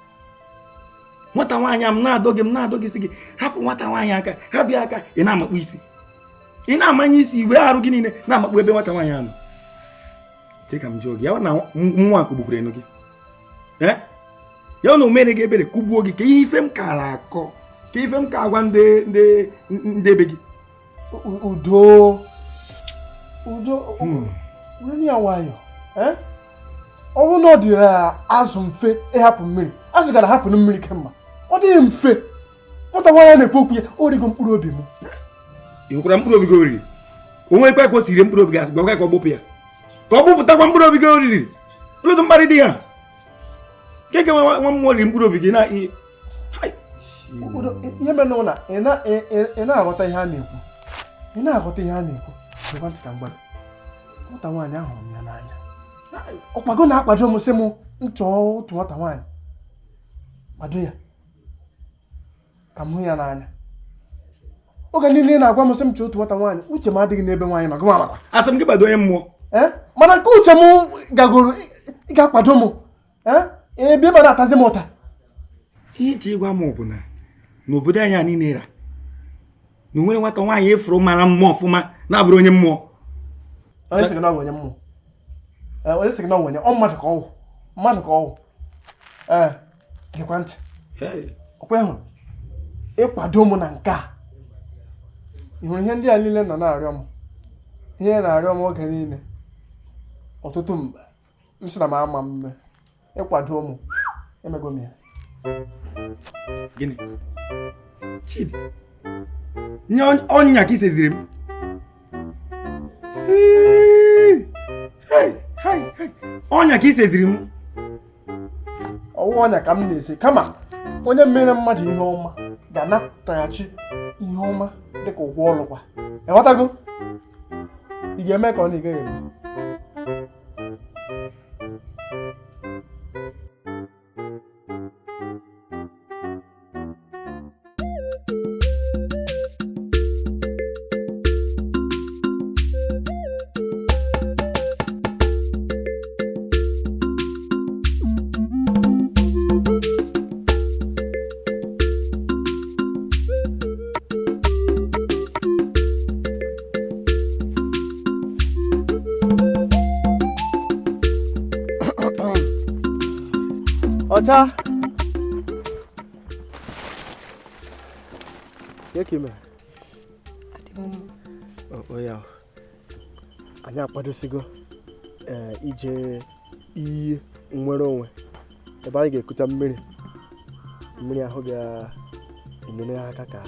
Nwata nwaanyị a m na-adọ gị, m na-adọ gị, sị gị hapụ nwata nwaanyị aka, hapụ ya aka, ị na-amakpu isi, ị na-amanye isi, were arụ gị niile na-amakpu ebe nwata nwaanyị ahụ. Chee ka m jụọ gị, ya na nwa a kụgbukwara enu gị, ya na o mere gị ebere kụgbuo gị, ka ihe ife m kara akọ, ka ife m ka agwa ndị ndị ndị ebe gị. Udo, udo, were ya nwayọọ. Ọ bụrụ na ọ dịrị azụ mfe ịhapụ mmiri, azụ gara hapụ mmiri kemgbe. Ọ dịghị mfe. Nwata nwaanyị na-ekwu okwu ya, o rigo mkpụrụ obi m. Ị nwekwara mkpụrụ obi gị o riri? O nwekwa ka o siri mkpụrụ obi gị, asị gwakwa ka ọ gbụpụ ya, ka ọ gbụpụtakwa mkpụrụ obi gị o riri. Ụlọdụ mkparị dị ya nke nwa mmụọ riri mkpụrụ obi gị na ihe mere na ị na-aghọta ihe a na-ekwu, ị na-aghọta ihe a na-ekwu. Gekwa ntị ka m gwa gị, nwata nwaanyị ahụrụ m ya n'anya. Ọkwago na-akwado m, sị m m chọọ otu nwata nwaanyị, kwado ya ka m hụ ya n'anya. Oge niile na-agwa m sị m chọọ otu nwata nwaanyị, uche m adịghị n'ebe nwaanyị nọ. Gị nwa asị m gị gbado onye mmụọ. Mana nke uche m gagoro, ị ga-akwado m, ebe ị na-atazi m ụta. Ihe iche ịgwa m bụ na n'obodo anyị a niile ra na o nwere nwata nwaanyị ịfụrụ mara mma ọfụma na-abụrụ onye mmụọ. Onye sị gị na ọ bụ onye mmụọ? Onye sị gị na ọ bụ onye ọ mmadụ ka ọ wụ, mmadụ ka ọ wụ. Ee, gekwa ntị, ọkwa ịhụrụ ịkwado m na nke a, ị hụrụ ihe ndị a niile nọ na-arịọ m, ihe na-arịọ m oge niile ọtụtụ mgbe m sị na m ama mme, ịkwado m, emego m ya. Gịnị? Chidi, nye ọnya ka iseziri m. Ọnya ka iseziri m. Ọwụ ọnya ka m na-ese, kama onye mere mmadụ ihe ọma ga-anataghachi ihe ọma dịka ụgwọ ọrụ kwa. Ịghọtago? Ị ga-eme ka ọ na ị gaghị eme. Ọcha, ka ime ya, anyị akwadosigo ije iyi nnwere onwe ebe anyị ga-ekucha mmiri, mmiri ahụ ga-enyere aka ka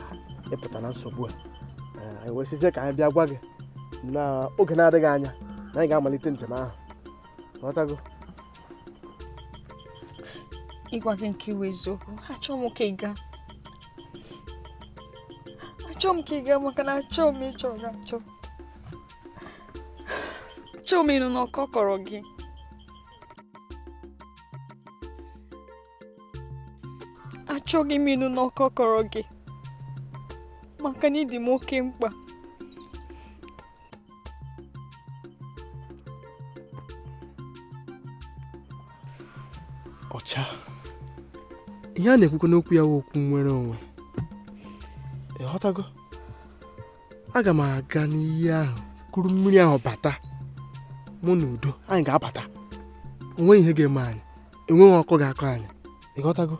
ịpụta na nsogbu a. Anyị wee sịzie ka anyị bịa gwa gị na oge na-adịghị anya na anyị ga-amalite njem ahụ. Ghọtago? Ịgwa gị nke iwu eziokwu, achọghị m ka ị gaa. Achọghị m ka ị gaa maka na achọghị m ịchọ gị achọ. Achọghị m ịnụ n'ọkọ kọrọ gị. Achọghị m ịnụ n'ọkọ kọrọ gị maka na ịdị m oke mkpa. Ọcha, ihe a na-ekwukwa n'okwu ya wụ okwu nwere onwe. Ị ghọtago? Aga m aga n'iyi ahụ kuru mmiri ahụ bata. Mụ na Udo anyị ga-abata. Onweghị ihe ga-eme anyị, enweghị ọkụ ga-akọ anyị. Ị ghọtago?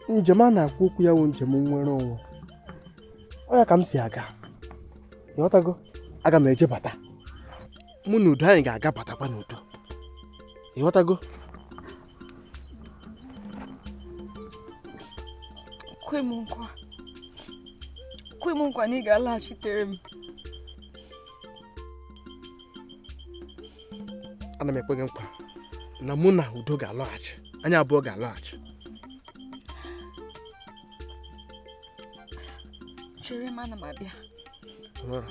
Njem a na-akwu okwu ya wụ njem nwere onwe. Ọ ya ka m si aga. Ị ghọtago? Aga m eje bata. Mụ na Udo anyị ga-aga batakwa n'udo. Ị ghọtago? Kwe m nkwa. Kwe m nkwa na ị ga-alaghachitere m. Ana m ekwe gị nkwa na mụ na Udo ga-alọghachi. Anyị abụọ ga-alọghachi. Chere m, ana m abịa. Nwere.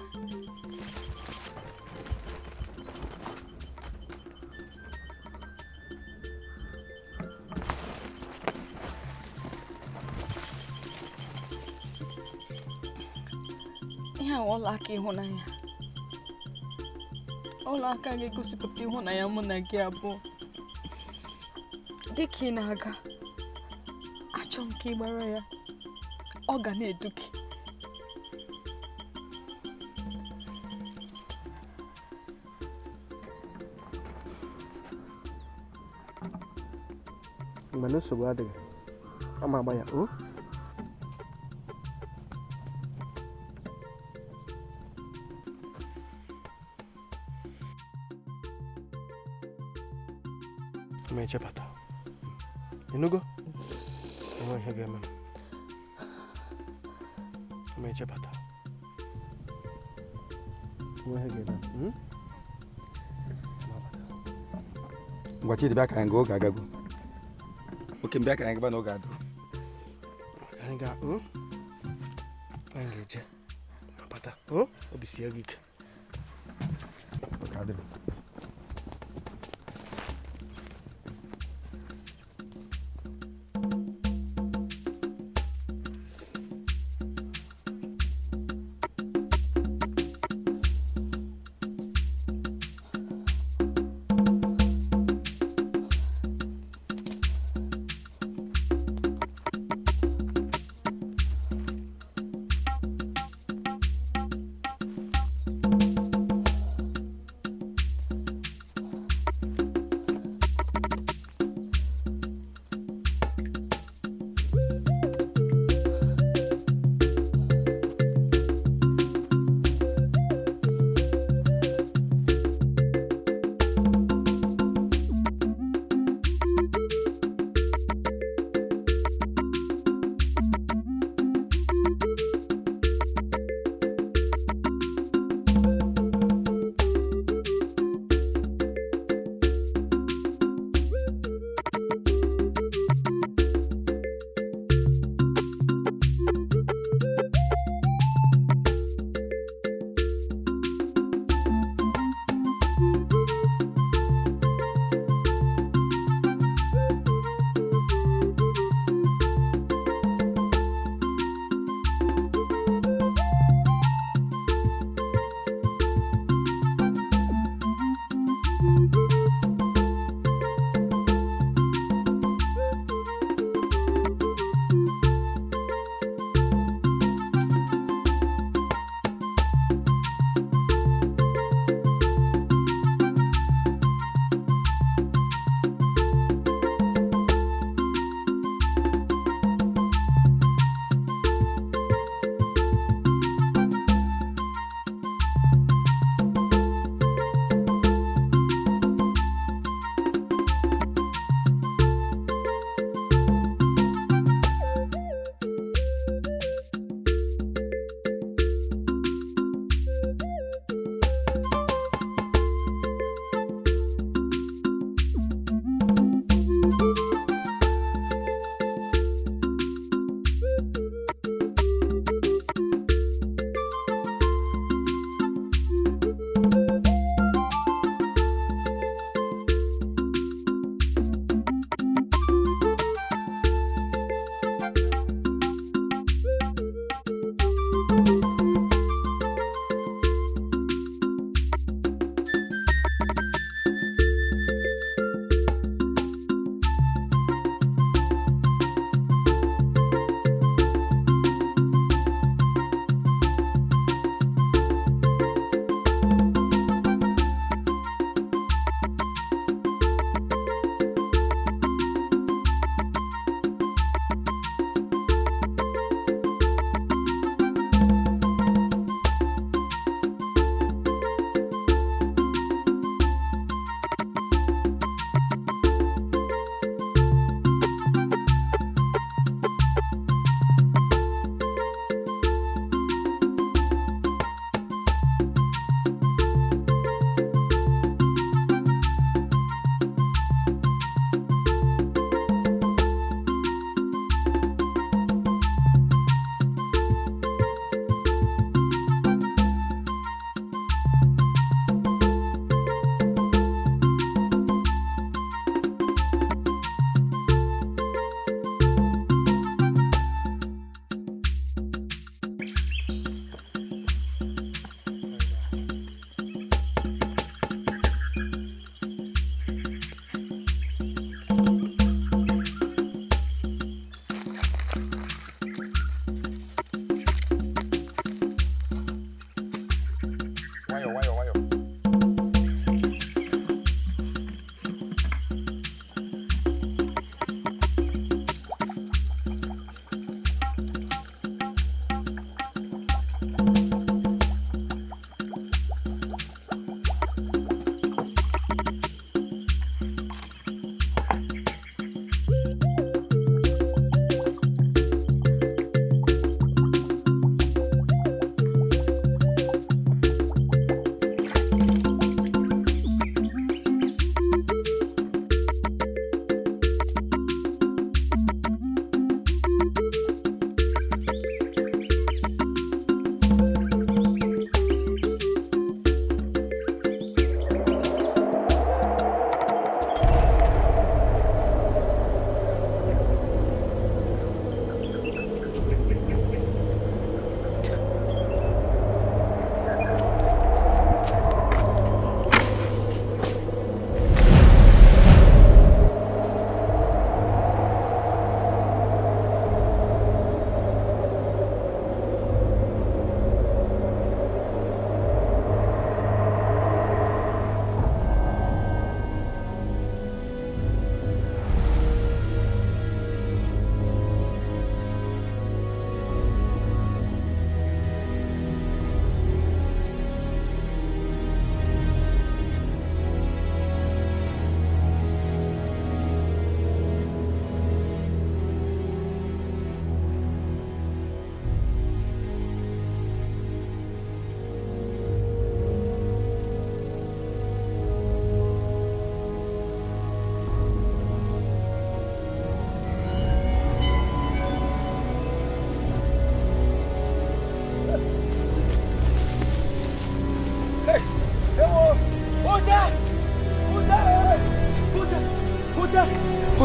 Ihe a ọla aka ịhụnanya. Ọla aka ga-egosipụta ịhụnanya mụ na gị abụọ. Dịka ị na-aga, achọ m ka ị gbara ya. Ọ ga na-edu gị. Mgbe na nsogbu adịghị, ama agba ya o. Ma echebata. Ịnụgo? Enweghị ihe ga-eme m. Ma echebata. Enweghị ihe ga-eme m. Ngwa Chidi, bịa ka anyị gaa, oge agago. Oke m bịa ka anyị gaba n'oge adụ. Anyị ga o. Anyị ga-eje. Ma bata. O, obi sie gị ike. Oge adịrị.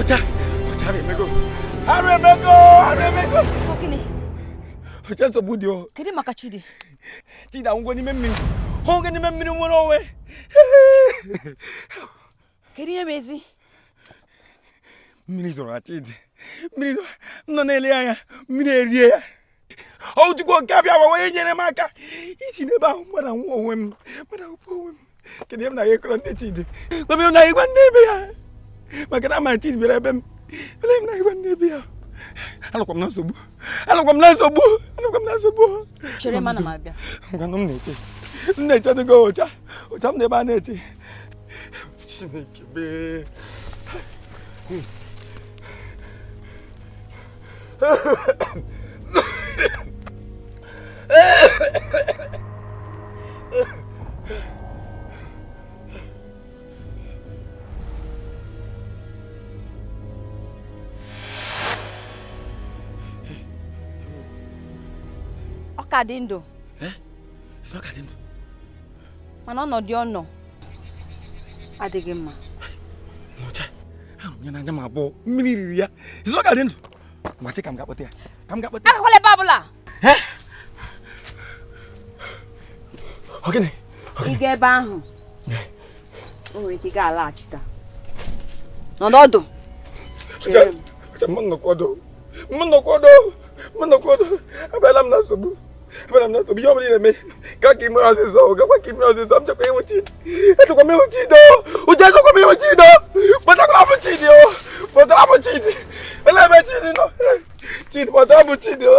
Ọcha, ọcha arụ emego. Arụ emego, arụ emego. Gịnị? Ọcha nsogbu dị o. Kedu maka Chidi? Chidi anwụgo n'ime mmiri. Ọnwụgo n'ime mmiri nwere onwe. Kedu ihe mezi? Mmiri zoro na Chidi. Mmiri zoro. M nọ na-ele anya, mmiri erie ya. Ọ Chukwu nke abịa ma onye nyere m aka isi n'ebe ahụ mgbada nwa onwe m. Mgbada ụkwụ onwe m. Kedu ihe m na-aga ịkọrọ nne Chidi? Gwa m ihe m na-aga ịgwa nne ebe ya. Maka na amara Chidi bịara ebe m. Olee m na-aga ịgwa nne ebe ya? Anọkwa m na nsogbu. Anọkwa m na nsogbu. Anọkwa m na nsogbu. Chere m, ana m abịa. Ngwanụ m na-eche. M na-eche dịgo ụcha. Ụcha m na ebe a na-eche. Chineke bee. Ọ ka dị ndụ. Ọ ka dị ndụ. Mana ọnọdụ ọ nọ adịghị mma. Ọcha, ahụrụ m ya n'anya m abụọ, mmiri riri ya. Ọ ka dị ndụ. Ngwa sị ka m ga-akpọta ya. Ka m ga-akpọta ya. Agakwala ebe ọbụla. Ọ gịnị? Ị ga ebe ahụ, o nwere ike ị ga-alaghachita. Nọdụ ọdụ. Chere m. Ọcha, m nọkwado. M nọkwado. M nọkwado. Abịala m na nsogbu. Abịala m na nsogbu. Ihe ọbụla ị na-eme, gaa ka ime ọzịzọ, gakwa ka ime ọzịzọ. M chekwa ịnwụ Chidi. Echekwa m ịnwụ Chidi o. Ụjọ echekwa m ịnwụ Chidi o. Kpọtakwara m Chidi o. Kpọtara m Chidi. Olee ebe Chidi nọ? Chidi, kpọtara m Chidi o.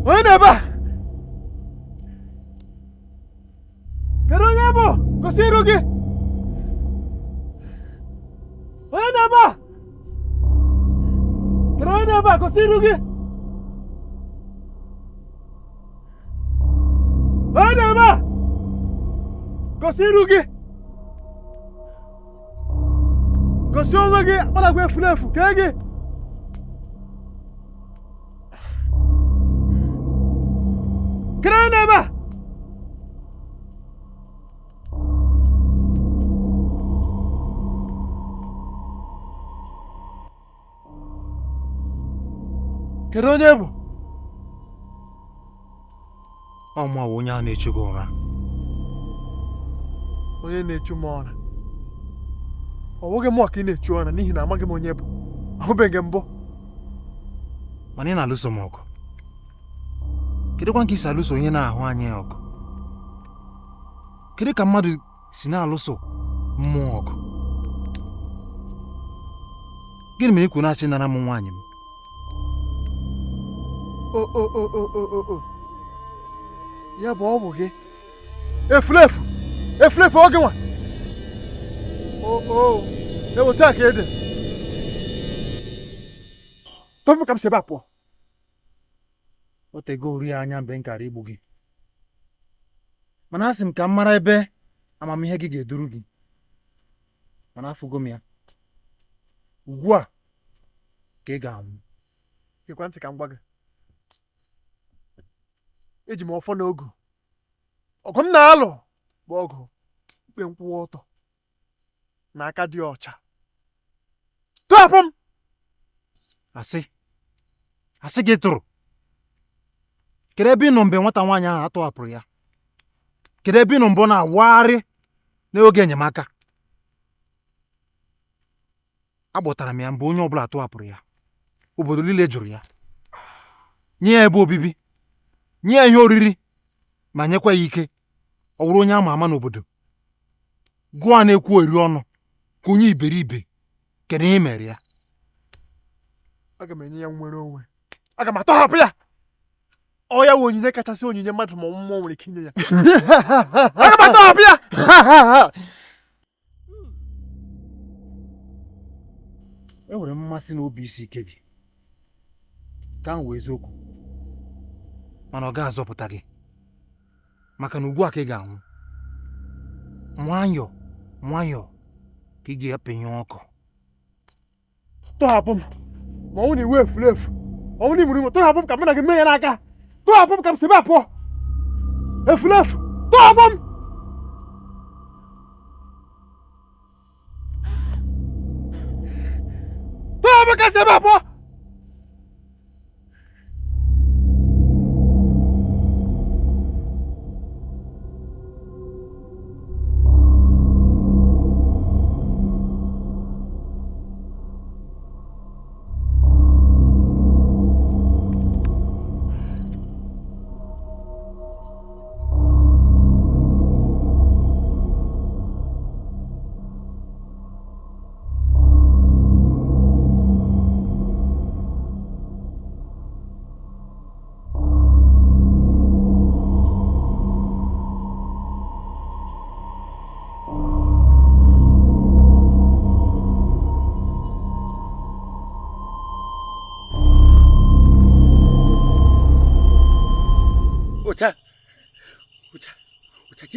Onye na-ebe a? Kedu onye bụ? Gosi iru gị. Onye na-ebe a? Kedu onye na-ebe a? Gosi iru gị. Onye na-ebe a? Gosi iru gị. Gosi onwe gị, akpalagwa efulefu, kee gị. Kedu onye na-ebe a? Kedu onye bụ? Ọ mụ bụ onye ahụ na-echu gị ụra. Onye na-echu m ụra? Ọ bụghị mụ ka ị na-echu ụra n'ihi na amaghị m onye bụ. Ahụbeghị m mbụ. Mana ị na-alụso m ọgụ. Kedụkwa ka i si alụso onye na-ahụ anya ọgụ? Kedu ka mmadụ si na-alụso mmụọ ọgụ? Gịnị mere i kwuru na-asị nara m nwaanyị m? O o o o o o. Ya bụ ọ bụ gị. Efulefu! Efulefu oge nwa! O o. Eweta ka ede. Tọpụ ka m si ebe a pụọ. O tego ori anya mgbe m kara igbu gị. Mana asị m ka m mara ebe amamihe gị ga-eduru gị. Mana afụgo m ya. Ugbu a ka ị ga-anwụ. Gekwa ntị ka m gwa gị. Eji m ọfọ n'ogu. Ọgụ m na-alụ bụ ọgụ ikpe nkwụwa ọtọ na aka dị ọcha. Tọhapụ m! Asị. Asị gị tụrụ. Kedu ebe ị nọ mgbe nwata nwaanyị ahụ atọhapụrụ ya? Kedu ebe ị nọ mgbe ọ na-awagharị n'oge enyemaka? Akpọtara m ya mgbe onye ọbụla atọhapụrụ ya. Obodo niile jụrụ ya. Nye ya ebe obibi, nye ya ihe oriri, ma nyekwa ya ike. Ọ bụrụ onye ama ama n'obodo. Gụọ na-ekwu eri ọnụ ka onye iberibe. Kedu ihe mere ya? Aga m enye ya nnwere onwe. Aga m atọhapụ ya. Ọ ya wụ onyinye kachasị onyinye mmadụ ma mmụọ nwere ike inye ya. Aga m atọhapụ ya. Enwere m mmasị na obi isi ike gị ka m wee eziokwu, mana ọ ga-azọpụta gị maka na ugbu a ka ị ga-anwụ. Nwayọọ nwayọọ ka ị ga-apịnye ọkụ. Tọhapụ m ma ọ bụ na iwu efuru efu, ọ bụ na imuru ime, tọhapụ m ka mụ na gị mee ya n'aka. Tọhapụ m ka m si ebe a pụọ. Efuru efu, tọhapụ m. Tọhapụ m ka m si ebe a pụọ.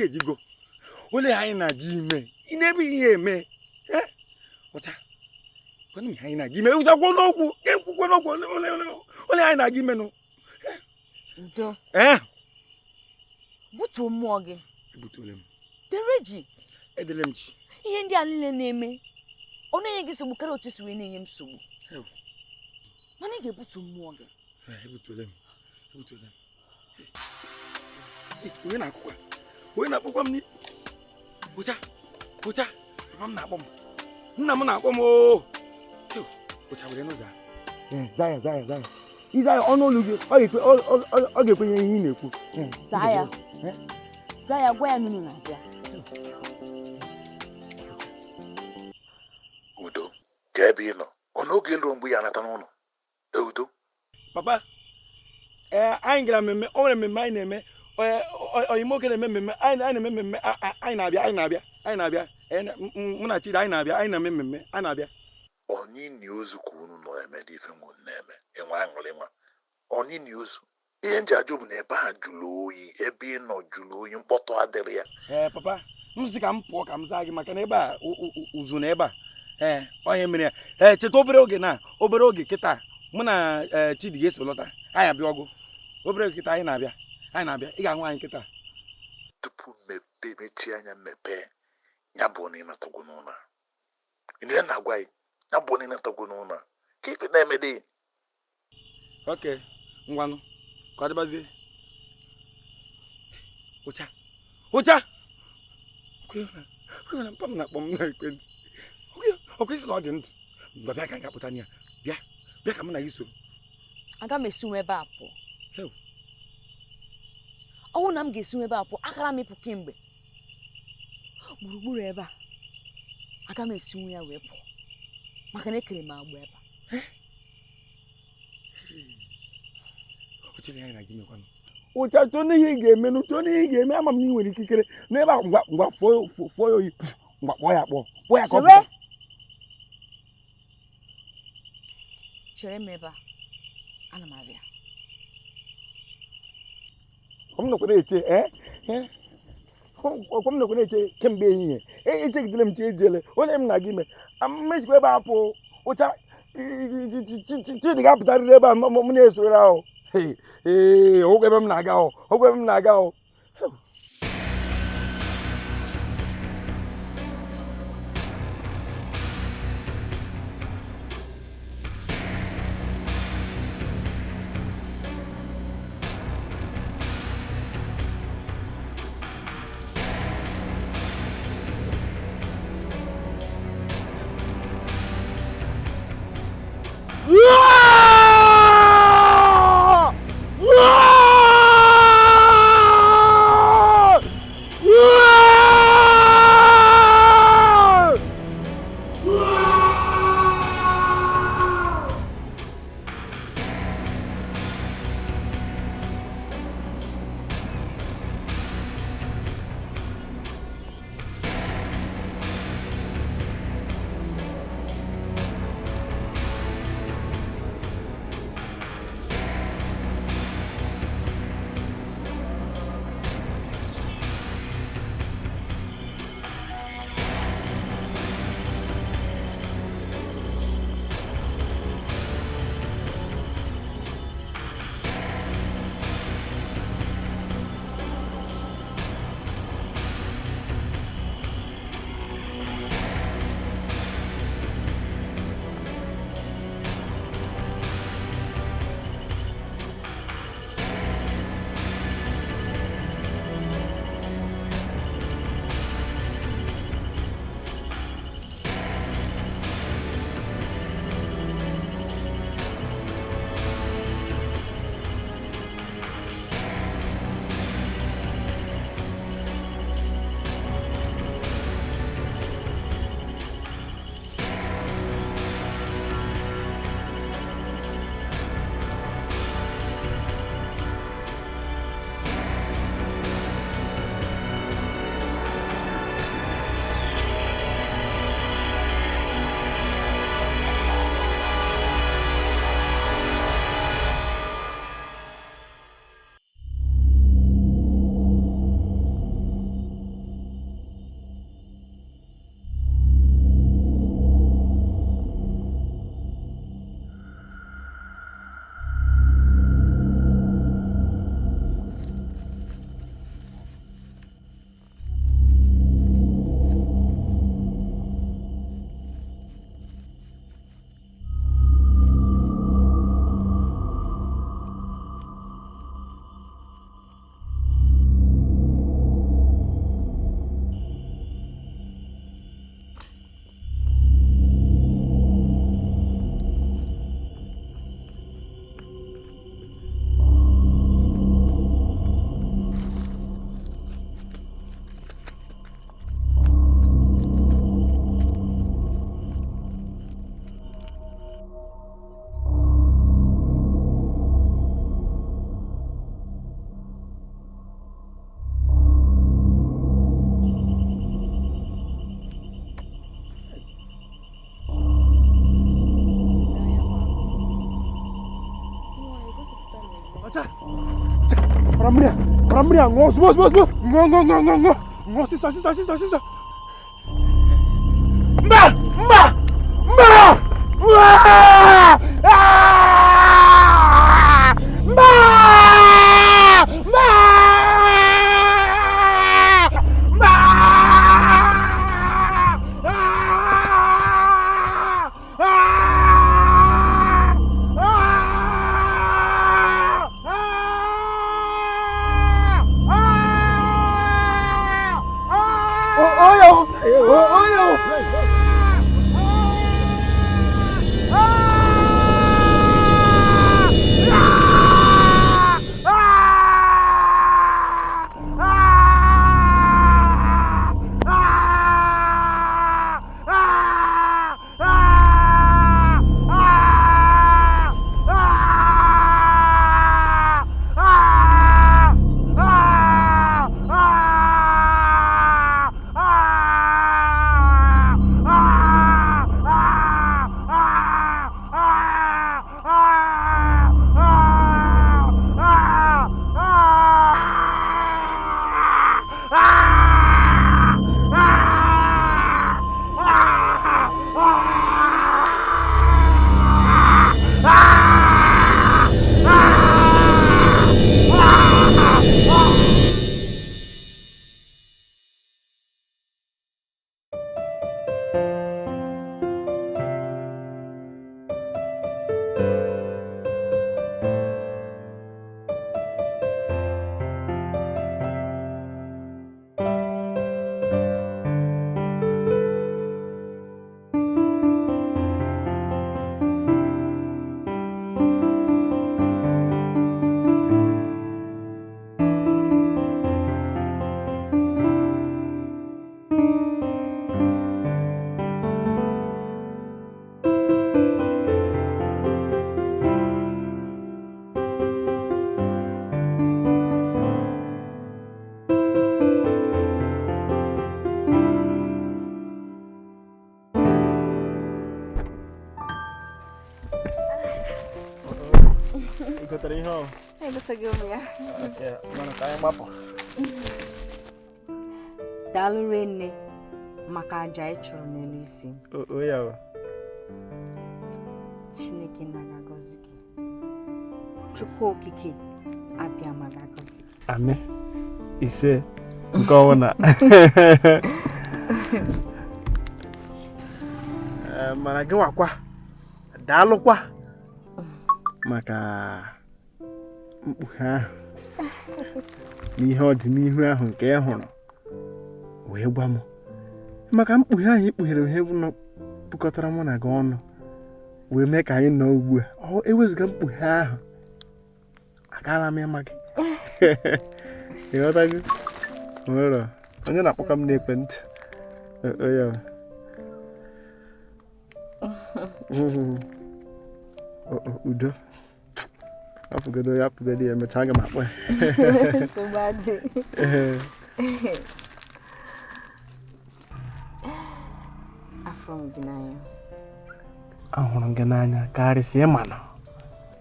Ejigbo ole anyị na-aga ime ị na-ebe ihe eme ụcha kwanụ m anyị na-aga ime ụcha kwuo n'okwu ekwukwo n'okwu ole anyị na-aga ime nụ. Udo butuo mmụọ gị. Ebutuole m. Dere ji. Edere m ji. Ihe ndị a niile na-eme ọ na-enye gị nsogbu karịa otu si wee na-enye m nsogbu, mana ị ga-ebutu mmụọ gị. Ebutuole m. Ebutuole m. Onye na-akụkwa onye na-akpọkwa m ụcha ụcha papa m na-akpọ m, nna m na-akpọ m oo. Ụcha were n'ụzọ a. Zaa ya, zaa ya, zaa ya. Ịza ya ọnụ olu gị, ọ ga-ekwenye ihe ị na-ekwu. Zaa ya. Zaa ya, gwa ya nunu na-abịa. Udo, ka ebe ị nọ, ọ n'oge elu mgbe ya anata n'ụlọ. Udo. Papa, anyị gara mmemme, o nwere mmemme anyị na-eme. Oyimo nwoke na-eme mmemme, anyị na-eme mmemme, anyị na-abịa, anyị na-abịa, anyị na-abịa, mụ na Chidi anyị na-abịa, anyị na-eme mmemme, anyị na-abịa. Onye ozu ka unu nọ eme dị ife nwe na-eme enwe aṅụrị nwa. Onye ozu ihe nji ajụ bụ na ebe a jụrụ oyi, ebe ị nọ jụrụ oyi, mkpọtụ adịrị ya. Ee papa, m sị ka m pụọ ka m zaa gị maka na ebe a ụzụ na ebe a. Ee, onye mere ya. Ee, cheta obere oge na obere oge kịta mụ na Chidi ga-eso lọta, anyị abịa ọgụ. Obere oge kịta anyị na-abịa. Anyị na-abịa, ị ga-ahụ anyị kịta. Tupu mmepe mechie anya mmepe ya bụ na ịnatagwo n'ụlọ. Ị na-agwa ya ya bụ na ịnatagwo n'ụlọ. Ka ife na-eme dị. Ok, ngwanụ ka ọ dịbazie. Ụcha ụcha kwena mpa m na-akpọ m na ekwentị. Ọkwa isi na ọ dị ndụ. Ngwa bịa ka anyị ga-akpụta ya. Bịa bịa ka mụ na gị soro. Aga m esi nwe ebe a pụọ. Ọnwụ na m ga-esi ebe a pụọ, akara m ịpụ kemgbe. Gburugburu ebe a, aga m esi nwe ya wee pụọ maka na ekere m agbụ ebe a. Ụcha chọọ n'ihe ị ga-eme, chọọ n'ihe ị ga-eme, ama m na ị nwere ikikere n'ebe a. Ngwa ngwa fụọ ya oyi, ngwa kpọọ ya akpọọ, kpọọ ya ka ọ pụta. Chere m ebe a, ana m abịa. M nọkwa na-eche ọkwa m nọkwa na-eche kemgbe ehihie echegidere m chi ejele onye m na-aga ime mmechikwa ebe a pụ. Ụcha Chidi ga-apụtarịrị ebe a m na-esoro ahụ. Ee, ọgwụ ebe m na-aga ahụ, ọgwụ ebe m na-aga ahụ. Yeah! Bara mmiri a ṅụọ ozugbo ozugbo ozugbo. Ṅụọ ṅụọ ṅụọ ṅụọ ṅụọ. Ṅụọ ọsịsọ ọsịsọ ọsịsọ ọsịsọ. Mba! Mba! Mba! Mba! Mba! Mba! Mba! Daalụ rinne maka aja ị chụrụ n'elu isi. Chineke na-agọzi gị. Chukwu okike abịa ma ga-agọzi gị. Amen. Ise nke ọbụla. Mana gị nwakwa daalụkwa maka mkpughe ahụ n'ihe ọdịnihu ahụ nke ị hụrụ wee gwa m maka mkpughe ahụ i kpughere ihe kpụkọtara mụ na gị ọnụ wee mee ka anyị nọ ugbu a. Ọ ewezụga mkpughe ahụ agaala m ịma gị. Ịghọtago? Nwere onye na-akpọka m n'ekwentị. Udo apụgodo ya apụgodo ya emechaa aga m akpọ ya. Ahụrụ m gị n'anya karịsịa ịma na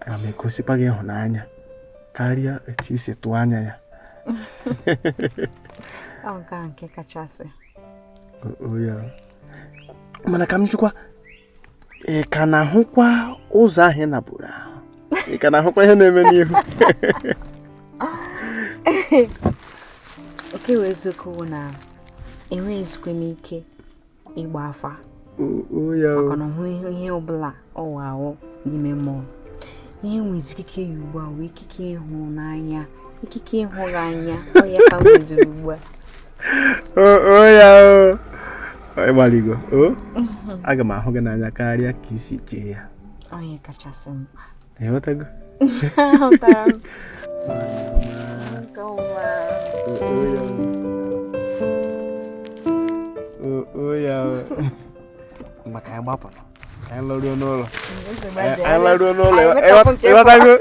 aga m egosikwa gị ịhụnanya karịa etu i si tụọ anya ya. Ọ nke a nke kachasị. Mana ka m jụkwa, ị ka na-ahụkwa ụzọ ahụ ị naburu ahụ? Ị ka na-ahụkwa ihe na-eme n'ihu? Nke wee eziokwu na enweghịzikwa m ike ịgba afa maka na ọhụ ihe ọbụla ọwa ahụ n'ime mmụọ. Ihe nwezi ikike ya ugbu a wee ikike ịhụnanya, ikike ịhụ gị anya, ọ ya ka m nweziri ugbu a. Ịgbaligo, aga m ahụ gị n'anya karịa ka isi chee ya. Onye kachasị mkpa. Ịghọtago? Aghọtara m. Nke ụwa. Maka anyị gbapụrụ, ka anyị laruo n'ụlọ. Anyị laruo n'ụlọ, ịghọtago?